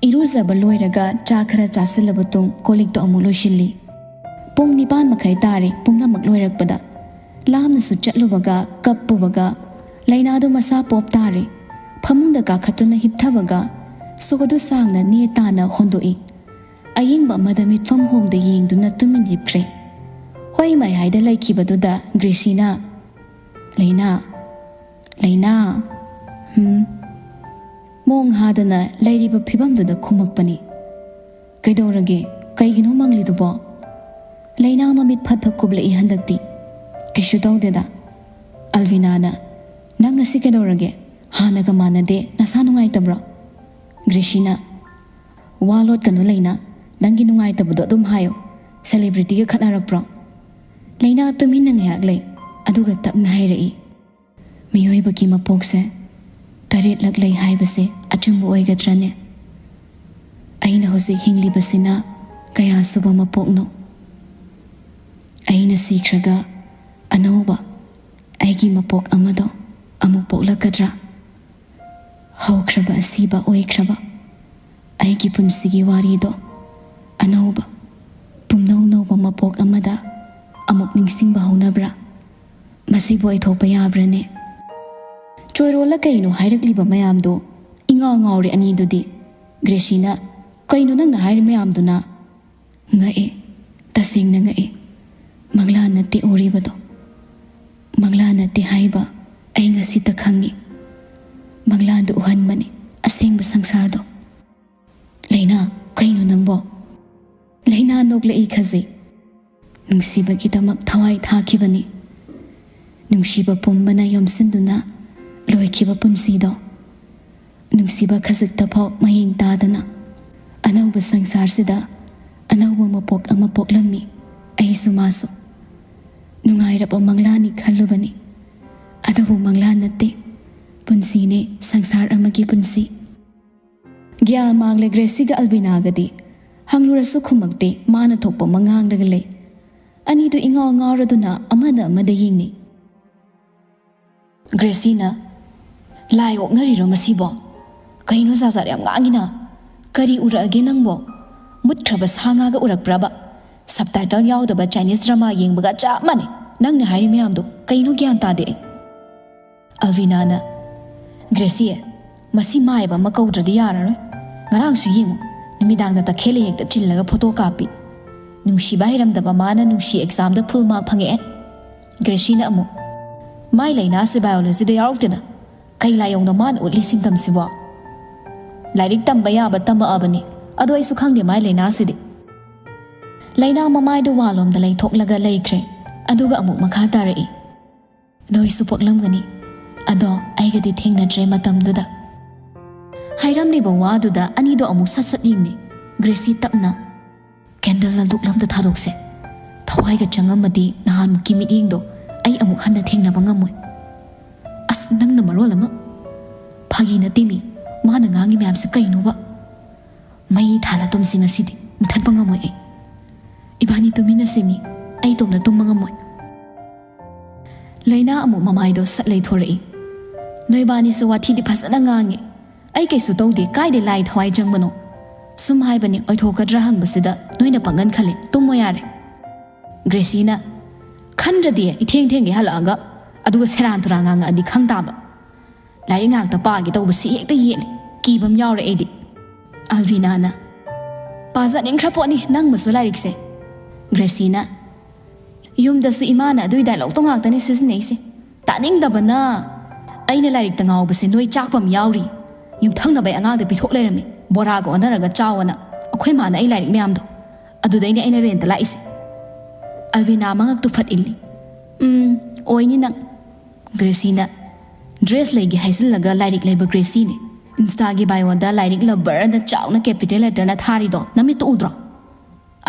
ꯏꯔꯨꯖꯕ ꯂꯣꯏꯔꯒ ꯆꯥ ꯈꯔ ꯆꯥꯁꯤꯜꯂꯕ ꯇꯨꯡ ꯀꯣꯜ ꯂꯤꯛꯇꯣ ꯑꯃꯨꯛ ꯂꯣꯏꯁꯤꯜꯂꯤ꯫ ꯄꯨꯡ ꯅꯤꯄꯥꯟ ꯃꯈꯥꯏ ꯇꯥꯔꯦ ꯄꯨꯝꯅꯃꯛ ꯂꯣꯏꯔꯛꯄꯗ꯫ ꯂꯥꯝꯅꯁꯨ ꯆꯠꯂꯨꯕꯒ ꯀꯞꯄꯨꯕꯒ ꯂꯩꯅꯥꯗꯨ ꯃꯁꯥ ꯄꯣꯞ ꯇꯥꯔꯦ꯫ ꯐꯃꯨꯡꯗ ꯀꯥꯈꯠꯇꯨꯅ ꯍꯤꯞꯊꯕꯒ ꯁꯣꯗꯨ ꯁꯥꯡꯅ ꯅꯦ ꯇꯥꯅ ꯍꯣꯟꯗꯣꯛꯏ꯫ ꯑꯌꯤꯡꯕ ꯑꯃꯗ ꯃꯤꯠꯐꯝ ꯍꯣꯡꯗ ꯌꯦꯡꯗꯨꯅ ꯇꯨꯃꯤꯟ ꯍꯤꯞꯈ꯭ꯔꯦ꯫ ꯍꯣꯏ ꯃꯥꯏ ꯍꯥꯏꯗ ꯂꯩꯈꯤꯕꯗꯨꯗ ꯒ꯭ꯔꯦꯁꯤꯅ, "ꯂꯩꯅꯥ, ꯂꯩꯅꯥ, ꯍꯝ?" ꯃꯣꯡ ꯍꯥꯗꯅ ꯂꯩꯔꯤꯕ ꯐꯤꯕꯝꯗꯨꯗ ꯈꯨꯝꯃꯛꯄꯅꯤ꯫ "ꯀꯩꯗꯧꯔꯒꯦ? ꯀꯩꯒꯤꯅꯣ ꯃꯪꯂꯤꯗꯨꯕꯣ?" ꯂꯩꯅꯥ ꯃꯃꯤꯠ ꯐꯠ ꯐꯠ ꯀꯨꯞꯂꯛꯏ ꯍꯟꯗꯛꯇꯤ꯫ "ꯀꯩꯁꯨ ꯇꯧꯗꯦꯗ꯫" ꯑꯜꯕꯤꯅꯥꯅ, "ꯅꯪ ꯉꯁꯤ ꯀꯩꯗꯧꯔꯒꯦ? ꯍꯥꯟꯅꯒ ꯃꯥꯟꯅꯗꯦ, ꯅꯁꯥ ꯅꯨꯡꯉꯥꯏꯇꯕ꯭ꯔꯣ?" ꯒ꯭ꯔꯦꯁꯤꯅ, "ꯋꯥ ꯂꯣꯠꯀꯅꯨ ꯂꯩꯅꯥ, "ꯅꯪꯒꯤ ꯅꯨꯡꯉꯥꯏꯇꯕꯗꯣ ꯑꯗꯨꯝ ꯍꯥꯏꯌꯣ꯫ ꯁꯦꯂꯦꯕ꯭ꯔꯤꯇꯤꯒ ꯈꯠꯅꯔꯛꯄ꯭ꯔꯣ?" ꯂꯩꯅꯥ ꯇꯨꯃꯤꯟꯅ ꯉꯥꯏꯍꯥꯛ ꯂꯩ, ꯑꯗꯨꯒ ꯇꯞꯅ ꯍꯥꯏꯔꯛꯏ, "ꯃꯤꯑꯣꯏꯕꯒꯤ ꯃꯄꯣꯛꯁꯦ ꯇꯔꯦꯠꯂꯛ ꯂꯩ ꯍꯥꯏꯕꯁꯦ ꯑꯆꯨꯝꯕ ꯑꯣꯏꯒꯗ꯭ꯔꯅꯦ? ꯑꯩꯅ ꯍꯧꯖꯤꯛ ꯍꯤꯡꯂꯤꯕꯁꯤꯅ ꯀꯌꯥ ꯁꯨꯕ ꯃꯄꯣꯛꯅꯣ? ꯑꯩꯅ ꯁꯤꯈ꯭ꯔꯒ ꯑꯅꯧꯕ ꯑꯩꯒꯤ ꯃꯄꯣꯛ ꯑꯃꯗꯣ ꯑꯃꯨꯛ ꯄꯣꯛꯂꯛꯀꯗ꯭ꯔꯥ? ꯍꯧꯈ꯭ꯔꯕ ꯑꯁꯤꯕ ꯑꯣꯏꯈ꯭ꯔꯕ ꯑꯩꯒꯤ ꯄꯨꯟꯁꯤꯒꯤ ꯋꯥꯔꯤꯗꯣ ꯑꯅꯧꯕ, ꯄꯨꯝꯅꯧ ꯅꯧꯕ ꯃꯄꯣꯛ ꯑꯃꯗ ꯑꯃꯨꯛ ꯅꯤꯡꯁꯤꯡꯕ ꯍꯧꯅꯕ꯭ꯔꯥ? ꯃꯁꯤꯕꯨ ꯑꯣꯏꯊꯣꯛꯄ ꯌꯥꯕ꯭ꯔꯥꯅꯦ?" "ꯆꯣꯏꯔꯣꯜꯂ ꯀꯩꯅꯣ ꯍꯥꯏꯔꯛꯂꯤꯕ ꯃꯌꯥꯝꯗꯣ?" ꯏꯉꯥꯎ ꯉꯥꯎꯔꯦ ꯑꯅꯤꯗꯨꯗꯤ꯫ ꯒ꯭ꯔꯦꯁꯤꯅ, "ꯀꯩꯅꯣ ꯅꯪꯅ ꯍꯥꯏꯔꯤ ꯃꯌꯥꯝꯗꯨꯅ?" ꯉꯛꯑꯦ, ꯇꯁꯦꯡꯅ ꯉꯛꯑꯦ꯫ ꯃꯪꯂꯥꯟ ꯅꯠꯇꯦ ꯎꯔꯤꯕꯗꯣ꯫ ꯃꯪꯂꯥꯟ ꯅꯠꯇꯦ ꯍꯥꯏꯕ ꯑꯩ ꯉꯁꯤꯇ ꯈꯪꯉꯤ꯫ ꯃꯪꯂꯥꯟꯗꯨ ꯎꯍꯟꯕꯅꯤ ꯑꯁꯦꯡꯕ ꯁꯪꯁꯥꯔꯗꯣ꯫ "ꯂꯩꯅꯥ, ꯀꯩꯅꯣ ꯅꯪꯕꯣ?" ꯂꯩꯅꯥ ꯅꯣꯛꯂꯛꯏ ꯈꯖꯤꯛ꯫ "ꯅꯨꯡꯁꯤꯕꯒꯤꯗꯃꯛ ꯊꯋꯥꯏ ꯊꯥꯈꯤꯕꯅꯤ꯫ ꯅꯨꯡꯁꯤꯕ ꯄꯨꯝꯕꯅ ꯌꯣꯝꯁꯤꯟꯗꯨꯅ ꯂꯣꯏꯈꯤꯕ ꯄꯨꯟꯁꯤꯗꯣ꯫ ꯅꯨꯡꯁꯤꯕ ꯈꯖꯤꯛꯇ ꯐꯥꯎ ꯃꯌꯦꯡ ꯇꯥꯗꯅ ꯑꯅꯧꯕ ꯁꯪꯁꯥꯔꯁꯤꯗ ꯑꯅꯧꯕ ꯃꯄꯣꯛ ꯑꯃ ꯄꯣꯛꯂꯝꯃꯤ꯫ ꯑꯩꯁꯨ ꯃꯥꯁꯨ꯫ ꯅꯨꯡꯉꯥꯏꯔꯕ ꯃꯪꯂꯥꯟꯅꯤ ꯈꯜꯂꯨꯕꯅꯤ꯫ ꯑꯗꯨꯕꯨ ꯃꯪꯂꯥꯟ ꯅꯠꯇꯦ꯫ ꯄꯨꯟꯁꯤꯅꯦ, ꯁꯪꯁꯥꯔ ꯑꯃꯒꯤ ꯄꯨꯟꯁꯤ꯫" ꯒ꯭ꯌꯥꯟ ꯃꯥꯡꯂꯦ ꯒ꯭ꯔꯦꯁꯤꯒ ꯑꯜꯕꯤꯅꯥꯒꯗꯤ꯫ ꯍꯪꯂꯨꯔꯁꯨ ꯈꯨꯝꯃꯛꯇꯦ, ꯃꯥꯅ ꯊꯣꯛꯄ ꯑꯃ ꯉꯥꯡꯂꯒ ꯂꯩ꯫ ꯑꯅꯤꯗꯨ ꯏꯉꯥꯎ ꯉꯥꯎꯔꯗꯨꯅ ꯑꯃꯅ ꯑꯃꯗ ꯌꯦꯡꯅꯩ꯫ ꯒ꯭ꯔꯦꯁꯤꯅ, "ꯂꯥꯏ ꯑꯣꯛꯅꯔꯤꯔꯣ ꯃꯁꯤꯕꯣ? ꯀꯩꯅꯣ ꯖꯥꯠ ꯖꯥꯠ ꯌꯥꯝ ꯉꯥꯡꯉꯤꯅ? ꯀꯔꯤ ꯎꯔꯛꯑꯒꯦ ꯅꯪꯕꯣ? ꯃꯨꯠꯈ꯭ꯔꯕ ꯁꯥ ꯉꯥꯒ ꯎꯔꯛꯄ꯭ꯔꯕ? ꯁꯕꯇꯥꯏꯇꯜ ꯌꯥꯎꯗꯕ ꯆꯥꯏꯅꯤꯁ ꯗ꯭ꯔꯃꯥ ꯌꯦꯡꯕꯒ ꯆꯞ ꯃꯥꯟꯅꯩ ꯅꯪꯅ ꯍꯥꯏꯔꯤ ꯃꯌꯥꯝꯗꯣ꯫ ꯀꯩꯅꯣ ꯒ꯭ꯌꯥꯟ ꯇꯥꯗꯦ ꯑꯩ꯫" ꯑꯜꯕꯤꯅꯥꯅ, "ꯒ꯭ꯔꯦꯁꯤ, ꯃꯁꯤ ꯃꯥꯏꯕ ꯑꯃ ꯀꯧꯗ꯭ꯔꯗꯤ ꯌꯥꯔꯔꯣꯏ꯫ ꯉꯔꯥꯡꯁꯨ ꯌꯦꯡꯉꯨ, ꯅꯨꯃꯤꯗꯥꯡꯗ ꯇꯈꯦꯜ ꯍꯦꯛꯇ ꯆꯤꯜꯂꯒ ꯐꯣꯇꯣ ꯀꯥꯞꯄꯤ꯫ ꯅꯨꯡꯁꯤꯕ ꯍꯩꯔꯝꯗꯕ ꯃꯥꯅ ꯅꯨꯡꯁꯤ ꯑꯦꯛꯖꯥꯝꯗ ꯐꯨꯜ ꯃꯥꯔꯛ ꯐꯪꯉꯛꯑꯦ꯫" ꯒ꯭ꯔꯦꯁꯤꯅ ꯑꯃꯨꯛ, "ꯃꯥꯏ ꯂꯩꯅꯥꯁꯦ ꯕꯥꯏꯑꯣꯂꯣꯖꯤꯗ ꯌꯥꯎꯔꯛꯇꯦꯅ꯫ ꯀꯩ ꯂꯥꯏꯑꯣꯡꯅꯣ ꯃꯥꯅ ꯎꯠꯂꯤ ꯁꯤꯝꯇꯝꯁꯤꯕꯣ? ꯂꯥꯏꯔꯤꯛ ꯇꯝꯕ ꯌꯥꯕ ꯇꯝꯃꯛꯑꯕꯅꯤ, ꯑꯗꯣ ꯑꯩꯁꯨ ꯈꯪꯗꯦ ꯃꯥꯏ ꯂꯩꯅꯥꯁꯤꯗꯤ꯫" ꯂꯩꯅꯥ ꯃꯃꯥꯏꯗꯨ ꯋꯥꯂꯣꯝꯗ ꯂꯩꯊꯣꯛꯂꯒ ꯂꯩꯈ꯭ꯔꯦ꯫ ꯑꯗꯨꯒ ꯑꯃꯨꯛ ꯃꯈꯥ ꯇꯥꯔꯛꯏ, "ꯅꯣꯏꯁꯨ ꯄꯣꯛꯂꯝꯒꯅꯤ, ꯑꯗꯣ ꯑꯩꯒꯗꯤ ꯊꯦꯡꯅꯗ꯭ꯔꯦ ꯃꯇꯝꯗꯨꯗ꯫" ꯍꯥꯏꯔꯝꯂꯤꯕ ꯋꯥꯗꯨꯗ ꯑꯅꯤꯗꯣ ꯑꯃꯨꯛ ꯁꯠ ꯁꯠ ꯌꯦꯡꯅꯩ꯫ ꯒ꯭ꯔꯦꯁꯤ ꯇꯞꯅ, ꯂꯟꯗꯨꯛꯂꯝꯗ ꯊꯥꯗꯣꯛꯁꯦ꯫ ꯊꯋꯥꯏꯒ ꯆꯪꯉꯝꯃꯗꯤ ꯅꯍꯥꯟꯃꯨꯛꯀꯤ ꯃꯤꯠꯌꯦꯡꯗꯣ ꯑꯩ ꯑꯃꯨꯛ ꯍꯟꯅ ꯊꯦꯡꯅꯕ ꯉꯝꯃꯣꯏ꯫ ꯑꯁ, ꯅꯪꯅ ꯃꯔꯣꯜ ꯑꯃ꯫ ꯐꯥꯒꯤ ꯅꯠꯇꯦꯃꯤ, ꯃꯥꯅ ꯉꯥꯡꯉꯤ ꯃꯌꯥꯝꯁꯦ ꯀꯩꯅꯣꯕ? ꯃꯩ ꯊꯥꯜꯂ ꯇꯨꯝꯁꯤ ꯉꯁꯤꯗꯤ, ꯃꯨꯊꯠꯄ ꯉꯝꯃꯣꯏ ꯑꯩ꯫ ꯏꯕꯥꯅꯤ ꯇꯨꯃꯤꯟꯅꯁꯦꯃꯤ, ꯑꯩ ꯏꯇꯣꯝꯅ ꯇꯨꯝꯕ ꯉꯝꯃꯣꯏ꯫ ꯂꯩꯅꯥ ꯑꯃꯨꯛ ꯃꯃꯥꯏꯗꯣ ꯁꯠ ꯂꯩꯊꯣꯔꯛꯏ꯫ ꯅꯣꯏꯕꯥꯅꯤꯁꯨ ꯋꯥꯊꯤꯗꯤ ꯐꯖꯅ ꯉꯥꯡꯉꯦ꯫ ꯑꯩ ꯀꯩꯁꯨ ꯇꯧꯗꯦ, ꯀꯥꯏꯗꯩ ꯂꯥꯏ ꯊꯋꯥꯏ ꯆꯪꯕꯅꯣ? ꯁꯨꯝ ꯍꯥꯏꯕꯅꯤ, ꯑꯣꯏꯊꯣꯛꯀꯗ꯭ꯔꯥ ꯍꯪꯕꯁꯤꯗ ꯅꯣꯏꯅ ꯄꯥꯡꯒꯟ ꯈꯜꯂꯦ, ꯇꯨꯝꯃꯣ ꯌꯥꯔꯦ꯫ ꯒ꯭ꯔꯦꯁꯤꯅ, ꯈꯟꯗ꯭ꯔꯗꯤ ꯏꯊꯦꯡ ꯊꯦꯡꯒꯩ ꯍꯜꯂꯛꯑꯒ, ꯑꯗꯨꯒ ꯁꯦꯔꯥꯟ ꯇꯨꯔꯥꯟ ꯉꯥꯡꯉꯛꯑꯗꯤ ꯈꯪ ꯇꯥꯕ꯫ ꯂꯥꯏꯔꯤꯛ ꯉꯥꯛꯇ ꯄꯥꯒꯦ ꯇꯧꯕꯁꯤ ꯍꯦꯛꯇ ꯌꯦꯠꯂꯦ, ꯀꯤꯕ ꯑꯃ ꯌꯥꯎꯔꯦ ꯑꯩꯗꯤ꯫ ꯑꯜꯚꯤꯅꯥꯅ, ꯄꯥꯖꯅꯤꯡꯈ꯭ꯔ ꯄꯣꯠꯅꯤ ꯅꯪꯕꯨꯁꯨ ꯂꯥꯏꯔꯤꯛꯁꯦ꯫ ꯒ꯭ꯔꯦꯁꯤꯅ, ꯌꯨꯝꯗꯁꯨ ꯏꯃꯥꯅ ꯑꯗꯨꯏ ꯗꯥꯏꯂꯣꯛꯇꯣ ꯉꯥꯛꯇꯅꯦ ꯁꯤꯖꯤꯟꯅꯩꯁꯦ꯫ ꯇꯥꯅꯤꯡꯗꯕꯅ꯫ ꯑꯩꯅ ꯂꯥꯏꯔꯤꯛꯇ ꯉꯥꯎꯕꯁꯦ ꯅꯣꯏ ꯆꯥꯛꯄ ꯑꯃ ꯌꯥꯎꯔꯤ꯫ ꯌꯨꯝꯊꯪꯅꯕ ꯑꯉꯥꯡꯗ ꯄꯤꯊꯣꯛ ꯂꯩꯔꯝꯃꯤ, ꯕꯣꯔꯥꯒ ꯑꯣꯟꯅꯔꯒ ꯆꯥꯎꯑꯣꯅ꯫ ꯑꯩꯈꯣꯏ ꯃꯥꯅ ꯑꯩ ꯂꯥꯏꯔꯤꯛ ꯃꯌꯥꯝꯗꯣ꯫ ꯑꯗꯨꯗꯩꯅꯦ ꯑꯩꯅ ꯔꯦꯟꯇ ꯂꯥꯛꯏꯁꯦ꯫ ꯑꯜꯚꯤꯅꯥ ꯃꯉꯛꯇꯨ ꯐꯠ ꯏꯜꯂꯤ꯫ ꯎꯝ, ꯑꯣꯏꯅꯤ ꯅꯪ꯫ ꯒ꯭ꯔꯦꯁꯤꯅ, ꯗ꯭ꯔꯦꯁ ꯂꯩꯒꯦ ꯍꯥꯏꯖꯤꯜꯂꯒ ꯂꯥꯏꯔꯤꯛ ꯂꯩꯕ ꯒ꯭ꯔꯦꯁꯤꯅꯦ꯫ ꯏꯟꯁꯇꯥꯒꯤ ꯕꯥꯏꯑꯣꯗ ꯂꯥꯏꯔꯤꯛ ꯂꯕꯔꯅ ꯆꯥꯎꯅ ꯀꯦꯄꯤꯇꯦꯜ ꯂꯦꯇꯔꯅ ꯊꯥꯔꯤꯗꯣ ꯅꯃꯤꯠꯇꯨ ꯎꯗ꯭ꯔꯣ?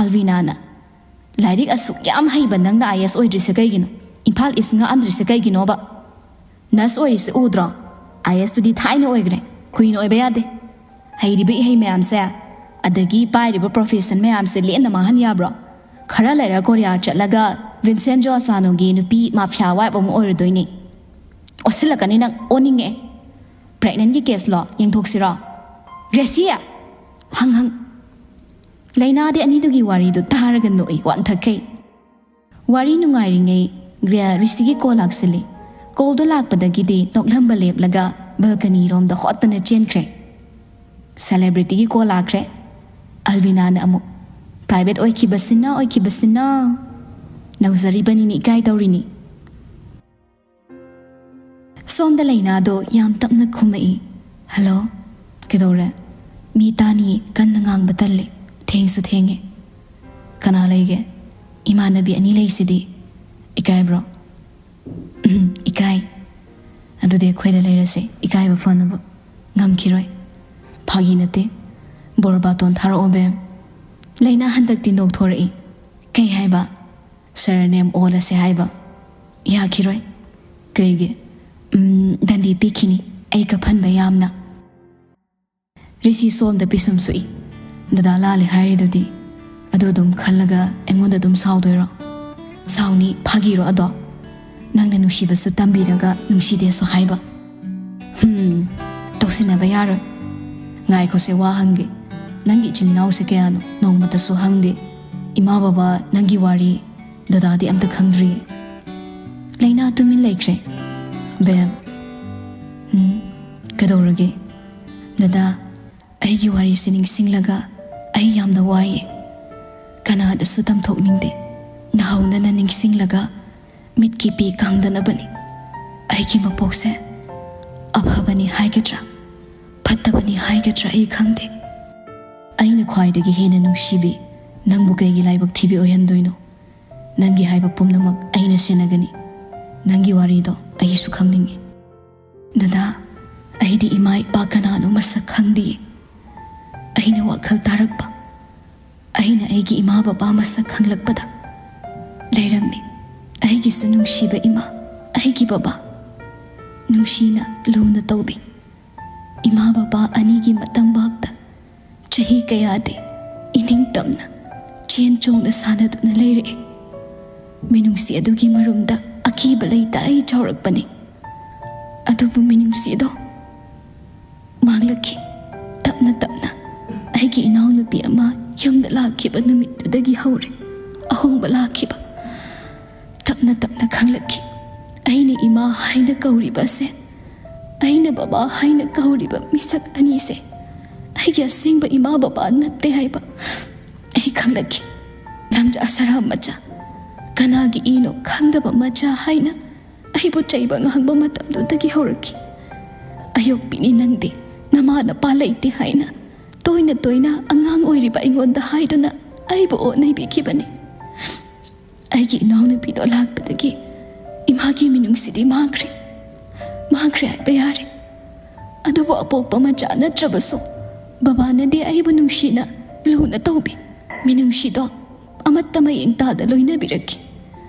ꯑꯜꯚꯤꯅꯥꯅ, ꯂꯥꯏꯔꯤꯛ ꯑꯁꯨꯛ ꯌꯥꯝ ꯍꯩꯕ ꯅꯪꯅ ꯑꯥꯏ ꯑꯦꯁ ꯑꯣꯏꯗ꯭ꯔꯤꯁꯦ ꯀꯩꯒꯤꯅꯣ? ꯏꯝꯐꯥꯜ ꯏꯁ ꯉꯥꯛꯍꯟꯗ꯭ꯔꯤꯁꯦ ꯀꯩꯒꯤꯅꯣꯕ? ꯅꯔꯁ ꯑꯣꯏꯔꯤꯁꯦ ꯎꯗ꯭ꯔꯣ? ꯑꯥꯏ ꯑꯦꯁꯇꯨꯗꯤ ꯊꯥꯏꯅ ꯑꯣꯏꯈ꯭ꯔꯦ, ꯀꯨꯏꯅ ꯑꯣꯏꯕ ꯌꯥꯗꯦ꯫ ꯍꯩꯔꯤꯕ ꯏꯍꯩ ꯃꯌꯥꯝꯁꯦ, ꯑꯗꯒꯤ ꯄꯥꯏꯔꯤꯕ ꯄ꯭ꯔꯣꯐꯦꯁꯟ ꯃꯌꯥꯝꯁꯦ ꯂꯦꯝꯅ ꯃꯥꯡꯍꯟ ꯌꯥꯕ꯭ꯔꯣ? ꯈꯔ ꯂꯩꯔ ꯀꯣꯔꯤꯌꯥ ꯆꯠꯂꯒ ꯚꯤꯟꯁꯦꯟꯖꯣ ꯑꯁꯥꯅꯣꯒꯤ ꯅꯨꯄꯤ ꯃꯥꯐꯤꯌꯥ ꯋꯥꯏꯐ ꯑꯃ ꯑꯣꯏꯔꯨꯗꯣꯏꯅꯦ꯫ ꯑꯣꯠꯁꯤꯜꯂꯛꯀꯅꯤ ꯅꯪ, ꯑꯣꯟꯅꯤꯡꯉꯛꯑꯦ꯫ ꯄ꯭ꯔꯦꯒꯅꯦꯟꯒꯤ ꯀꯦꯁꯂꯣ? ꯌꯦꯡꯊꯣꯛꯁꯤꯔꯣ? ꯒ꯭ꯔꯦꯁꯤ! ꯍꯪ ꯍꯪ꯫ ꯂꯩꯅꯥꯗꯤ ꯑꯅꯤꯗꯨꯒꯤ ꯋꯥꯔꯤꯗꯨ ꯇꯥꯔꯒ ꯅꯣꯛꯏ, ꯋꯥꯟꯊꯈꯩ꯫ ꯋꯥꯔꯤ ꯅꯨꯡꯉꯥꯏꯔꯤꯉꯩ ꯒ꯭ꯔꯦ-, ꯔꯤꯁꯤꯒꯤ ꯀꯣꯜ ꯂꯥꯛꯁꯤꯜꯂꯤ꯫ ꯀꯣꯜꯗꯣ ꯂꯥꯛꯄꯗꯒꯤꯗꯤ ꯅꯣꯛꯂꯝꯕ ꯂꯦꯞꯂꯒ ꯕꯜꯀꯅꯤꯔꯣꯝꯗ ꯍꯣꯠꯇꯅ ꯆꯦꯟꯈ꯭ꯔꯦ꯫ ꯁꯦꯂꯦꯕ꯭ꯔꯤꯇꯤꯒꯤ ꯀꯣꯜ ꯂꯥꯛꯈ꯭ꯔꯦ꯫ ꯑꯜꯚꯤꯅꯥꯅ ꯑꯃꯨꯛ, ꯄ꯭ꯔꯥꯏꯚꯦꯠ ꯑꯣꯏꯈꯤꯕꯁꯤꯅ, ꯑꯣꯏꯈꯤꯕꯁꯤꯅ꯫ ꯅꯧꯖꯔꯤꯕꯅꯤꯅ ꯏꯀꯥꯏ ꯇꯧꯔꯤꯅꯤ꯫ ꯁꯣꯝꯗ ꯂꯩꯅꯥꯗꯣ ꯌꯥꯝ ꯇꯞꯅ ꯈꯨꯝꯃꯛꯏ, "ꯍꯜꯂꯣ, ꯀꯩꯗꯧꯔꯦ? ꯃꯤ ꯇꯥꯅꯤ, ꯀꯟꯅ ꯉꯥꯡꯕ ꯇꯜꯂꯤ, ꯊꯦꯡꯁꯨ ꯊꯦꯡꯉꯦ꯫ ꯀꯅꯥ ꯂꯩꯒꯦ? ꯏꯃꯥꯟꯅꯕꯤ ꯑꯅꯤ ꯂꯩꯁꯤꯗꯤ꯫ ꯏꯀꯥꯏꯕ꯭ꯔꯣ?" "ꯎꯝ, ꯏꯀꯥꯏ꯫ ꯑꯗꯨꯗꯤ ꯑꯩꯈꯣꯏꯗ ꯂꯩꯔꯁꯦ, ꯏꯀꯥꯏꯕ ꯐꯅꯕ꯫ ꯉꯝꯈꯤꯔꯣꯏ꯫ ꯐꯥꯒꯤ ꯅꯠꯇꯦ꯫ ꯕꯣꯔ ꯕꯥꯇꯣꯟ ꯊꯥꯔꯛꯑꯣ, ꯕꯦꯝ꯫ ꯂꯩꯅꯥ ꯍꯟꯗꯛꯇꯤ ꯅꯣꯛꯊꯣꯔꯛꯏ꯫ "ꯀꯩ ꯍꯥꯏꯕ? Surname ꯑꯣꯜꯂꯁꯦ ꯍꯥꯏꯕ?" "ꯌꯥꯈꯤꯔꯣꯏ꯫" "ꯀꯩꯒꯤ?" "ꯎꯝ, ꯗꯟꯗꯤ ꯄꯤꯛꯈꯤꯅꯤ꯫ ꯑꯩ ꯀꯞꯍꯟꯕ ꯌꯥꯝꯅ꯫" ꯔꯤꯁꯤ ꯁꯣꯝꯗ ꯄꯤꯁꯨꯝ ꯁꯨꯛꯏ꯫ "ꯗꯗꯥ ꯂꯥꯜꯂꯦ ꯍꯥꯏꯔꯤꯗꯨꯗꯤ꯫ ꯑꯗꯨ ꯑꯗꯨꯝ ꯈꯜꯂꯒ ꯑꯩꯉꯣꯟꯗ ꯑꯗꯨꯝ ꯁꯥꯎꯗꯣꯏꯔꯣ?" "ꯁꯥꯎꯅꯤ, ꯐꯥꯒꯤꯔꯣ ꯑꯗꯣ? ꯅꯪꯅ ꯅꯨꯡꯁꯤꯕꯁꯨ ꯇꯝꯕꯤꯔꯒ ꯅꯨꯡꯁꯤꯗꯦꯁꯨ ꯍꯥꯏꯕ꯫ ꯍꯝ, ꯇꯧꯁꯤꯟꯅꯕ ꯌꯥꯔꯣꯏ꯫ ꯉꯥꯏꯈꯣꯁꯦ, ꯋꯥ ꯍꯪꯒꯦ꯫ ꯅꯪꯒꯤ ꯏꯆꯤꯟ ꯏꯅꯥꯎꯁꯦ ꯀꯌꯥꯅꯣ? ꯅꯣꯡꯃꯇꯁꯨ ꯍꯪꯗꯦ꯫ ꯏꯃꯥ ꯕꯕꯥ, ꯅꯪꯒꯤ ꯋꯥꯔꯤ, ꯗꯗꯥꯗꯤ ꯑꯝꯇ ꯈꯪꯗ꯭ꯔꯤꯌꯦ꯫" ꯂꯩꯅꯥ ꯇꯨꯃꯤꯟ ꯂꯩꯈ꯭ꯔꯦ꯫ "ꯕꯦꯝ꯫" "ꯎꯝ, ꯀꯩꯗꯧꯔꯒꯦ?" "ꯗꯗꯥ, ꯑꯩꯒꯤ ꯋꯥꯔꯤꯁꯦ ꯅꯤꯡꯁꯤꯡꯂꯒ ꯑꯩ ꯌꯥꯝꯅ ꯋꯥꯏꯌꯦ꯫ ꯀꯅꯥꯗꯁꯨ ꯇꯝꯊꯣꯛꯅꯤꯡꯗꯦ꯫ ꯅꯍꯧꯅꯅ ꯅꯤꯡꯁꯤꯡꯂꯒ ꯃꯤꯠꯀꯤ ꯄꯤ ꯀꯪꯗꯅꯕꯅꯤ꯫ ꯑꯩꯒꯤ ꯃꯄꯣꯛꯁꯦ ꯑꯐꯕꯅꯤ ꯍꯥꯏꯒꯗ꯭ꯔꯥ, ꯐꯠꯇꯕꯅꯤ ꯍꯥꯏꯒꯗ꯭ꯔꯥ ꯑꯩ ꯈꯪꯗꯦ꯫ ꯑꯩꯅ ꯈ꯭ꯋꯥꯏꯗꯒꯤ ꯍꯦꯟꯅ ꯅꯨꯡꯁꯤꯕꯤ ꯅꯪꯕꯨ ꯀꯩꯒꯤ ꯂꯥꯏꯕꯛ ꯊꯤꯕꯤ ꯑꯣꯏꯍꯟꯗꯣꯏꯅꯣ? ꯅꯪꯒꯤ ꯍꯥꯏꯕ ꯄꯨꯝꯅꯃꯛ ꯑꯩꯅ ꯁꯦꯟꯅꯒꯅꯤ꯫ ꯅꯪꯒꯤ ꯋꯥꯔꯤꯗꯣ ꯑꯩꯁꯨ ꯈꯪꯅꯤꯡꯉꯤ꯫" "ꯗꯗꯥ, ꯑꯩꯗꯤ ꯏꯃꯥ ꯏꯄꯥ ꯀꯅꯥꯅꯣ ꯃꯁꯛ ꯈꯪꯗꯤꯌꯦ꯫ ꯑꯩꯅ ꯋꯥꯈꯜ ꯇꯥꯔꯛꯄ, ꯑꯩꯅ ꯑꯩꯒꯤ ꯏꯃꯥ ꯕꯕꯥ ꯃꯁꯛ ꯈꯪꯂꯛꯄꯗ ꯂꯩꯔꯝꯃꯤ ꯑꯩꯒꯤꯁꯨ ꯅꯨꯡꯁꯤꯕ ꯏꯃꯥ, ꯑꯩꯒꯤ ꯕꯕꯥ꯫ ꯅꯨꯡꯁꯤꯅ, ꯂꯨꯅ ꯇꯧꯕꯤ꯫ ꯏꯃꯥ ꯕꯕꯥ ꯑꯅꯤꯒꯤ ꯃꯇꯝꯕꯥꯛꯇ ꯆꯍꯤ ꯀꯌꯥꯗꯤ ꯏꯅꯤꯡ ꯇꯝꯅ ꯆꯦꯟ ꯆꯣꯡꯅ ꯁꯥꯟꯅꯗꯨꯅ ꯂꯩꯔꯛꯑꯦ꯫ ꯃꯤꯅꯨꯡꯁꯤ ꯑꯗꯨꯒꯤ ꯃꯔꯨꯝꯗ ꯑꯀꯤꯕ ꯂꯩꯇ ꯑꯩ ꯆꯥꯎꯔꯛꯄꯅꯤ꯫ ꯑꯗꯨꯕꯨ ꯃꯤꯅꯨꯡꯁꯤꯗꯣ ꯃꯥꯡꯂꯛꯈꯤ꯫ ꯇꯞꯅ ꯇꯞꯅ ꯑꯩꯒꯤ ꯏꯅꯥꯎꯅꯨꯄꯤ ꯑꯃ ꯌꯨꯝꯗ ꯂꯥꯛꯈꯤꯕ ꯅꯨꯃꯤꯠꯇꯨꯗꯒꯤ ꯍꯧꯔꯦ ꯑꯍꯣꯡꯕ ꯂꯥꯛꯈꯤꯕ꯫ ꯇꯞꯅ ꯇꯞꯅ ꯈꯪꯂꯛꯈꯤ, ꯑꯩꯅ ꯏꯃꯥ ꯍꯥꯏꯅ ꯀꯧꯔꯤꯕ ꯑꯁꯦ, ꯑꯩꯅ ꯕꯕꯥ ꯍꯥꯏꯅ ꯀꯧꯔꯤꯕ ꯃꯤꯁꯛ ꯑꯅꯤꯁꯦ ꯑꯩꯒꯤ ꯑꯁꯦꯡꯕ ꯏꯃꯥ ꯕꯕꯥ ꯅꯠꯇꯦ ꯍꯥꯏꯕ ꯑꯩ ꯈꯪꯂꯛꯈꯤ꯫ ꯂꯝꯖꯥ ꯁꯔꯥ ꯃꯆꯥ, ꯀꯅꯥꯒꯤ ꯏꯅꯣ ꯈꯪꯗꯕ ꯃꯆꯥ ꯍꯥꯏꯅ ꯑꯩꯕꯨ ꯆꯩꯕ ꯉꯥꯡꯕ ꯃꯇꯝꯗꯨꯗꯒꯤ ꯍꯧꯔꯛꯈꯤ꯫ "ꯑꯌꯣꯛꯄꯤꯅꯤ ꯅꯪꯗꯤ, ꯅꯃꯥ ꯅꯄꯥ ꯂꯩꯇꯦ" ꯍꯥꯏꯅ ꯇꯣꯏꯅ ꯇꯣꯏꯅ ꯑꯉꯥꯡ ꯑꯣꯏꯔꯤꯕ ꯑꯩꯉꯣꯟꯗ ꯍꯥꯏꯗꯨꯅ ꯑꯩꯕꯨ ꯑꯣꯠꯅꯩꯕꯤꯈꯤꯕꯅꯤ꯫ ꯑꯩꯒꯤ ꯏꯅꯥꯎꯅꯨꯄꯤꯗꯣ ꯂꯥꯛꯄꯗꯒꯤ ꯏꯃꯥꯒꯤ ꯃꯤꯅꯨꯡꯁꯤꯗꯤ ꯃꯥꯡꯈ꯭ꯔꯦ꯫ ꯃꯥꯡꯈ꯭ꯔꯦ ꯍꯥꯏꯕ ꯌꯥꯔꯦ꯫ ꯑꯗꯨꯕꯨ ꯑꯄꯣꯛꯄ ꯃꯆꯥ ꯅꯠꯇ꯭ꯔꯕꯁꯨ ꯕꯕꯥꯅꯗꯤ ꯑꯩꯕꯨ ꯅꯨꯡꯁꯤꯅ ꯂꯨꯅ ꯇꯧꯕꯤ꯫ ꯃꯤꯅꯨꯡꯁꯤꯗꯣ ꯑꯃꯠꯇ ꯃꯌꯦꯡ ꯇꯥꯗ ꯂꯣꯏꯅꯕꯤꯔꯛꯈꯤ꯫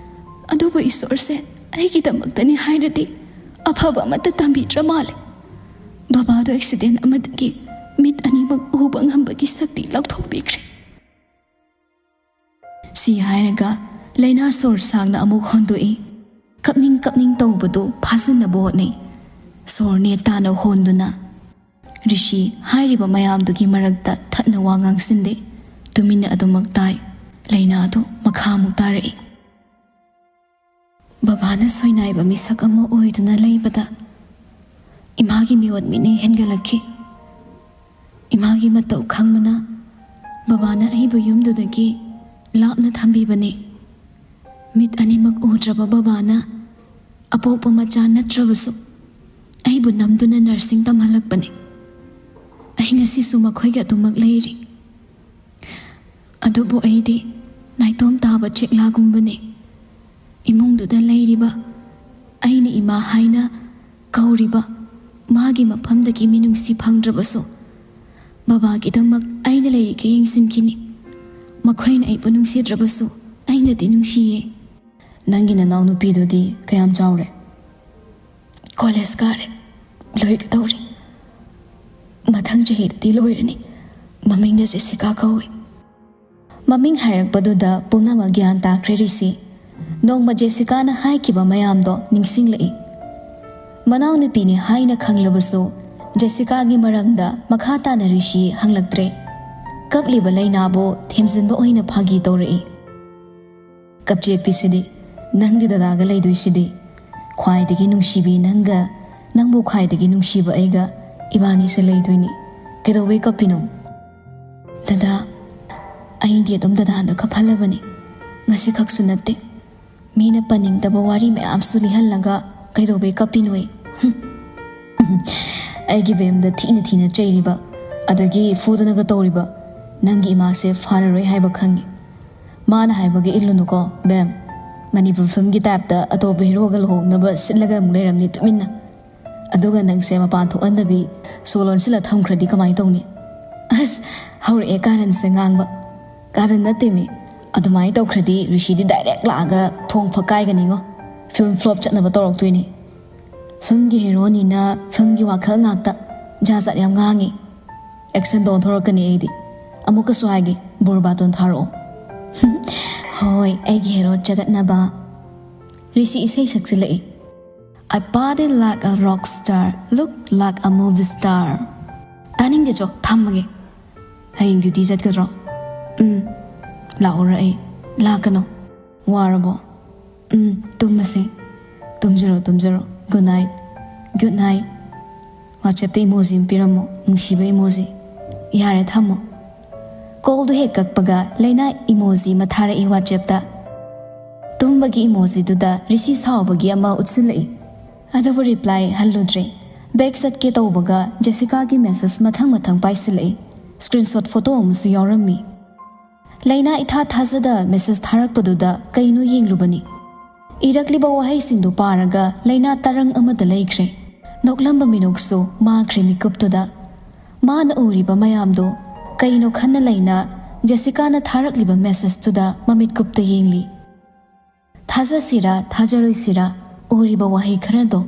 ꯑꯗꯨꯕꯨ ꯏꯁꯣꯔꯁꯦ ꯑꯩꯒꯤꯗꯃꯛꯇꯅꯤ ꯍꯥꯏꯔꯗꯤ ꯑꯐꯕ ꯑꯃꯠꯇ ꯇꯝꯕꯤꯗ꯭ꯔ ꯃꯥꯜꯂꯦ꯫ ꯕꯕꯥꯗꯣ ꯑꯦꯛꯁꯤꯗꯦꯟ ꯑꯃꯗꯒꯤ ꯃꯤꯠ ꯑꯅꯤꯃꯛ ꯎꯕ ꯉꯝꯕꯒꯤ ꯁꯛꯇꯤ ꯂꯧꯊꯣꯛꯄꯤꯈ꯭ꯔꯦ꯫ ꯁꯤ ꯍꯥꯏꯔꯒ ꯂꯩꯅꯥ ꯁꯣꯔ ꯁꯥꯡꯅ ꯑꯃꯨꯛ ꯍꯣꯟꯗꯣꯛꯏ꯫ ꯀꯞꯅꯤꯡ ꯀꯞꯅꯤꯡ ꯇꯧꯕꯗꯨ ꯐꯥꯖꯤꯟꯅꯕ ꯍꯣꯠꯅꯩ꯫ ꯁꯣꯔ ꯅꯦ ꯇꯥꯅ ꯍꯣꯟꯗꯨꯅ ꯔꯤꯁꯤ ꯍꯥꯏꯔꯤꯕ ꯃꯌꯥꯝꯗꯨꯒꯤ ꯃꯔꯛꯇ ꯊꯠꯅ ꯋꯥ ꯉꯥꯡꯁꯤꯟꯗꯦ꯫ ꯇꯨꯃꯤꯟꯅ ꯑꯗꯨꯃꯛ ꯇꯥꯏ꯫ ꯂꯩꯅꯥꯗꯨ ꯃꯈꯥ ꯑꯃꯨꯛ ꯇꯥꯔꯛꯏ꯫ ꯕꯕꯥꯅ ꯁꯣꯏꯅꯥꯏꯕ ꯃꯤꯁꯛ ꯑꯃ ꯑꯣꯏꯗꯨꯅ ꯂꯩꯕꯗ ꯏꯃꯥꯒꯤ ꯃꯤꯑꯣꯠ ꯃꯤꯅꯩ ꯍꯦꯟꯒꯠꯂꯛꯈꯤ꯫ ꯏꯃꯥꯒꯤ ꯃꯇꯧ ꯈꯪꯕꯅ ꯕꯕꯥꯅ ꯑꯩꯕꯨ ꯌꯨꯝꯗꯨꯗꯒꯤ ꯂꯥꯞꯅ ꯊꯝꯕꯤꯕꯅꯤ꯫ ꯃꯤꯠ ꯑꯅꯤꯃꯛ ꯎꯗ꯭ꯔꯕ ꯕꯕꯥꯅ ꯑꯄꯣꯛꯄ ꯃꯆꯥ ꯅꯠꯇ꯭ꯔꯕꯁꯨ ꯑꯩꯕꯨ ꯅꯝꯗꯨꯅ ꯅꯔꯁꯤꯡ ꯇꯝꯍꯜꯂꯛꯄꯅꯤ꯫ ꯑꯩ ꯉꯁꯤꯁꯨ ꯃꯈꯣꯏꯒ ꯑꯗꯨꯃꯛ ꯂꯩꯔꯤ꯫ ꯑꯗꯨꯕꯨ ꯑꯩꯗꯤ ꯅꯥꯏꯇꯣꯝ ꯇꯥꯕ ꯆꯦꯛꯂꯥꯒꯨꯝꯕꯅꯤ꯫ ꯏꯃꯨꯡꯗꯨꯗ ꯂꯩꯔꯤꯕ ꯑꯩꯅ ꯏꯃꯥ ꯍꯥꯏꯅ ꯀꯧꯔꯤꯕ ꯃꯥꯒꯤ ꯃꯐꯝꯗꯒꯤ ꯃꯤꯅꯨꯡꯁꯤ ꯐꯪꯗ꯭ꯔꯕꯁꯨ ꯕꯕꯥꯒꯤꯗꯃꯛ ꯑꯩꯅ ꯂꯩꯔꯤꯈꯩ ꯌꯦꯡꯁꯤꯟꯈꯤꯅꯤ꯫ ꯃꯈꯣꯏꯅ ꯑꯩꯕꯨ ꯅꯨꯡꯁꯤꯗ꯭ꯔꯕꯁꯨ ꯑꯩꯅꯗꯤ ꯅꯨꯡꯁꯤꯌꯦ꯫ ꯅꯪꯒꯤ ꯅꯅꯥꯎꯅꯨꯄꯤꯗꯨꯗꯤ ꯀꯌꯥꯝ ꯆꯥꯎꯔꯦ? ꯀꯣꯂꯦꯖ ꯀꯥꯔꯦ, ꯂꯣꯏꯒꯗꯧꯔꯦ꯫ ꯃꯊꯪ ꯆꯍꯤꯗꯗꯤ ꯂꯣꯏꯔꯅꯤ꯫ ꯃꯃꯤꯡꯅ ꯖꯦꯁꯤꯀꯥ ꯀꯧꯏ꯫ ꯃꯃꯤꯡ ꯍꯥꯏꯔꯛꯄꯗꯨꯗ ꯄꯨꯝꯅꯃꯛ ꯒ꯭ꯌꯥꯟ ꯇꯥꯈ꯭ꯔꯦ ꯔꯤꯁꯤ꯫ ꯅꯣꯡꯃ ꯖꯦꯁꯤꯀꯥꯅ ꯍꯥꯏꯈꯤꯕ ꯃꯌꯥꯝꯗꯣ ꯅꯤꯡꯁꯤꯡꯂꯛꯏ꯫ ꯃꯅꯥꯎꯅꯨꯄꯤꯅꯤ ꯍꯥꯏꯅ ꯈꯪꯂꯕꯁꯨ ꯖꯦꯁꯤꯀꯥꯒꯤ ꯃꯔꯝꯗ ꯃꯈꯥ ꯇꯥꯅ ꯔꯤꯁꯤ ꯍꯪꯂꯛꯇ꯭ꯔꯦ꯫ ꯀꯞꯂꯤꯕ ꯂꯩꯅꯥꯕꯨ ꯊꯦꯝꯖꯤꯟꯕ ꯑꯣꯏꯅ ꯐꯥꯒꯤ ꯇꯧꯔꯛꯏ꯫ ꯀꯞꯆꯦꯠꯄꯤꯁꯤꯗꯤ, ꯅꯪꯗꯤ ꯗꯗꯥꯒ ꯂꯩꯗꯣꯏꯁꯤꯗꯤ꯫ ꯈ꯭ꯋꯥꯏꯗꯒꯤ ꯅꯨꯡꯁꯤꯕꯤ ꯅꯪꯒ, ꯅꯪꯕꯨ ꯈ꯭ꯋꯥꯏꯗꯒꯤ ꯅꯨꯡꯁꯤꯕ ꯑꯩꯒ ꯏꯕꯥꯅꯤꯁꯦ ꯂꯩꯗꯣꯏꯅꯤ꯫ ꯀꯩꯗꯧꯕꯩ ꯀꯞꯄꯤꯅꯣ? ꯗꯗꯥ, ꯑꯩꯗꯤ ꯑꯗꯨꯝ ꯗꯗꯥꯗ ꯀꯞꯍꯜꯂꯕꯅꯤ꯫ ꯉꯁꯤꯈꯛꯁꯨ ꯅꯠꯇꯦ꯫ ꯃꯤꯅ ꯄꯟꯅꯤꯡꯗꯕ ꯋꯥꯔꯤ ꯃꯌꯥꯝꯁꯨ ꯂꯤꯍꯜꯂꯒ ꯀꯩꯗꯧꯕꯩ ꯀꯞꯄꯤꯅꯣꯏ? ꯍꯨꯝ꯫ ꯑꯩꯒꯤ ꯕꯦꯝꯗ ꯊꯤꯅ ꯊꯤꯅ ꯆꯩꯔꯤꯕ, ꯑꯗꯒꯤ ꯐꯨꯗꯅꯒ ꯇꯧꯔꯤꯕ ꯅꯪꯒꯤ ꯏꯃꯥꯁꯦ ꯐꯥꯔꯔꯣꯏ ꯍꯥꯏꯕ ꯈꯪꯉꯤ꯫ ꯃꯥꯅ ꯍꯥꯏꯕꯒ ꯏꯜꯂꯨꯅꯨꯀꯣ, ꯕꯦꯝ꯫ ꯃꯅꯤꯄꯨꯔ ꯐꯤꯂꯝꯒꯤ ꯇꯥꯏꯞꯇ ꯑꯇꯣꯞꯄ ꯍꯤꯔꯣꯒ ꯂꯨꯍꯣꯡꯅꯕ ꯁꯤꯠꯂꯒ ꯑꯃꯨꯛ ꯂꯩꯔꯝꯅꯤ ꯇꯨꯃꯤꯟꯅ꯫ ꯑꯗꯨꯒ ꯅꯪꯁꯦ ꯃꯄꯥꯟ ꯊꯣꯛꯍꯟꯗꯕꯤ ꯁꯣ ꯂꯣꯟꯁꯤꯜꯂ ꯊꯝꯈ꯭ꯔꯗꯤ ꯀꯃꯥꯏꯅ ꯇꯧꯅꯤ? ꯑꯁ, ꯍꯧꯔꯛꯑꯦ ꯀꯥꯔꯟꯁꯦ ꯉꯥꯡꯕ꯫ ꯀꯥꯔꯟ ꯅꯠꯇꯦꯃꯤ꯫ ꯑꯗꯨꯃꯥꯏꯅ ꯇꯧꯈ꯭ꯔꯗꯤ ꯔꯤꯁꯤꯗꯤ ꯗꯥꯏꯔꯦꯛ ꯂꯥꯛꯑꯒ ꯊꯣꯡ ꯐꯛꯀꯥꯏꯒꯅꯤꯉꯣ꯫ ꯐꯤꯂꯝ ꯐ꯭ꯂꯣꯞ ꯆꯠꯅꯕ ꯇꯧꯔꯛꯇꯣꯏꯅꯤ꯫ ꯐꯤꯂꯝꯒꯤ ꯍꯦꯔꯣꯅꯤꯅ ꯐꯤꯂꯝꯒꯤ ꯋꯥꯈꯜ ꯉꯥꯛꯇ꯫ ꯖꯥꯠ ꯖꯥꯠ ꯌꯥꯝ ꯉꯥꯡꯉꯤ꯫ ꯑꯦꯛꯁꯟꯗ ꯑꯣꯟꯊꯣꯔꯛꯀꯅꯤ ꯑꯩꯗꯤ꯫ ꯑꯃꯨꯛꯀꯁꯨ ꯍꯥꯏꯒꯦ, ꯕꯣꯔ ꯕꯥꯇꯣꯟ ꯊꯥꯔꯛꯑꯣ꯫ ꯍꯣꯏ, ꯑꯩꯒꯤ ꯍꯦꯔꯣ ꯆꯒꯠꯅꯕ꯫ ꯔꯤꯁꯤ ꯏꯁꯩ ꯁꯛꯆꯤꯜꯂꯛꯏ꯫ I party like a rock star, look like a movie star. ꯇꯥꯅꯤꯡꯗꯦ ꯆꯣ, ꯊꯝꯃꯒꯦ꯫ ꯍꯌꯦꯡ ꯗ꯭ꯌꯨꯇꯤ ꯆꯠꯀꯗ꯭ꯔꯣ? ꯎꯝ꯫ ꯂꯥꯛꯑꯣꯔ ꯑꯩ? ꯂꯥꯛꯀꯅꯣ꯫ ꯋꯥꯔꯕꯣ? ꯎꯝ, ꯇꯨꯝꯃꯁꯦ꯫ ꯇꯨꯝꯖꯔꯣ, ꯇꯨꯝꯖꯔꯣ꯫ Good night. Good night. WhatsAppꯇ emoji ꯑꯃ ꯄꯤꯔꯝꯃꯣ, ꯅꯨꯡꯁꯤꯕ emoji꯫ ꯌꯥꯔꯦ, ꯊꯝꯃꯣ꯫ ꯀꯣꯜꯗꯨ ꯍꯦꯛ ꯀꯛꯄꯒ ꯂꯩꯅꯥ emoji ꯑꯃ ꯊꯥꯔꯛꯏ WhatsAppꯇ꯫ ꯇꯨꯝꯕꯒꯤ emojiꯗꯨꯗ ꯔꯤꯁꯤ ꯁꯥꯎꯕꯒꯤ ꯑꯃ ꯎꯠꯁꯤꯜꯂꯛꯏ꯫ ꯑꯗꯨꯕꯨ reply ꯍꯜꯂꯨꯗ꯭ꯔꯦ꯫ Back ꯆꯠꯀꯦ ꯇꯧꯕꯒ ꯖꯦꯁꯤꯀꯥꯒꯤ message ꯃꯊꯪ ꯃꯊꯪ ꯄꯥꯏꯁꯤꯜꯂꯛꯏ꯫ Screenshot photo ꯑꯃꯁꯨ ꯌꯥꯎꯔꯝꯃꯤ꯫ ꯂꯩꯅꯥ ꯏꯊꯥ ꯊꯥꯖꯗ message ꯊꯥꯔꯛꯄꯗꯨꯗ ꯀꯩꯅꯣ ꯌꯦꯡꯂꯨꯕꯅꯤ꯫ ꯏꯔꯛꯂꯤꯕ ꯋꯥꯍꯩꯁꯤꯡꯗꯨ ꯄꯥꯔꯒ ꯂꯩꯅꯥ ꯇꯔꯪ ꯑꯃꯗ ꯂꯩꯈ꯭ꯔꯦ꯫ ꯅꯣꯛꯂꯝꯕ ꯃꯤꯅꯣꯛꯁꯨ ꯃꯥꯡꯈ꯭ꯔꯦ ꯃꯤꯀꯨꯞꯇꯨꯗ꯫ ꯃꯥꯅ ꯎꯔꯤꯕ ꯃꯌꯥꯝꯗꯨ ꯀꯩꯅꯣ ꯈꯟꯅ ꯂꯩꯅꯥ ꯖꯦꯁꯤꯀꯥꯅ ꯊꯥꯔꯛꯂꯤꯕ messageꯇꯨꯗ ꯃꯃꯤꯠ ꯀꯨꯞꯇ ꯌꯦꯡꯂꯤ꯫ ꯊꯥꯖꯁꯤꯔꯥ ꯊꯥꯖꯔꯣꯏꯁꯤꯔꯥ ꯎꯔꯤꯕ ꯋꯥꯍꯩ ꯈꯔꯗꯣ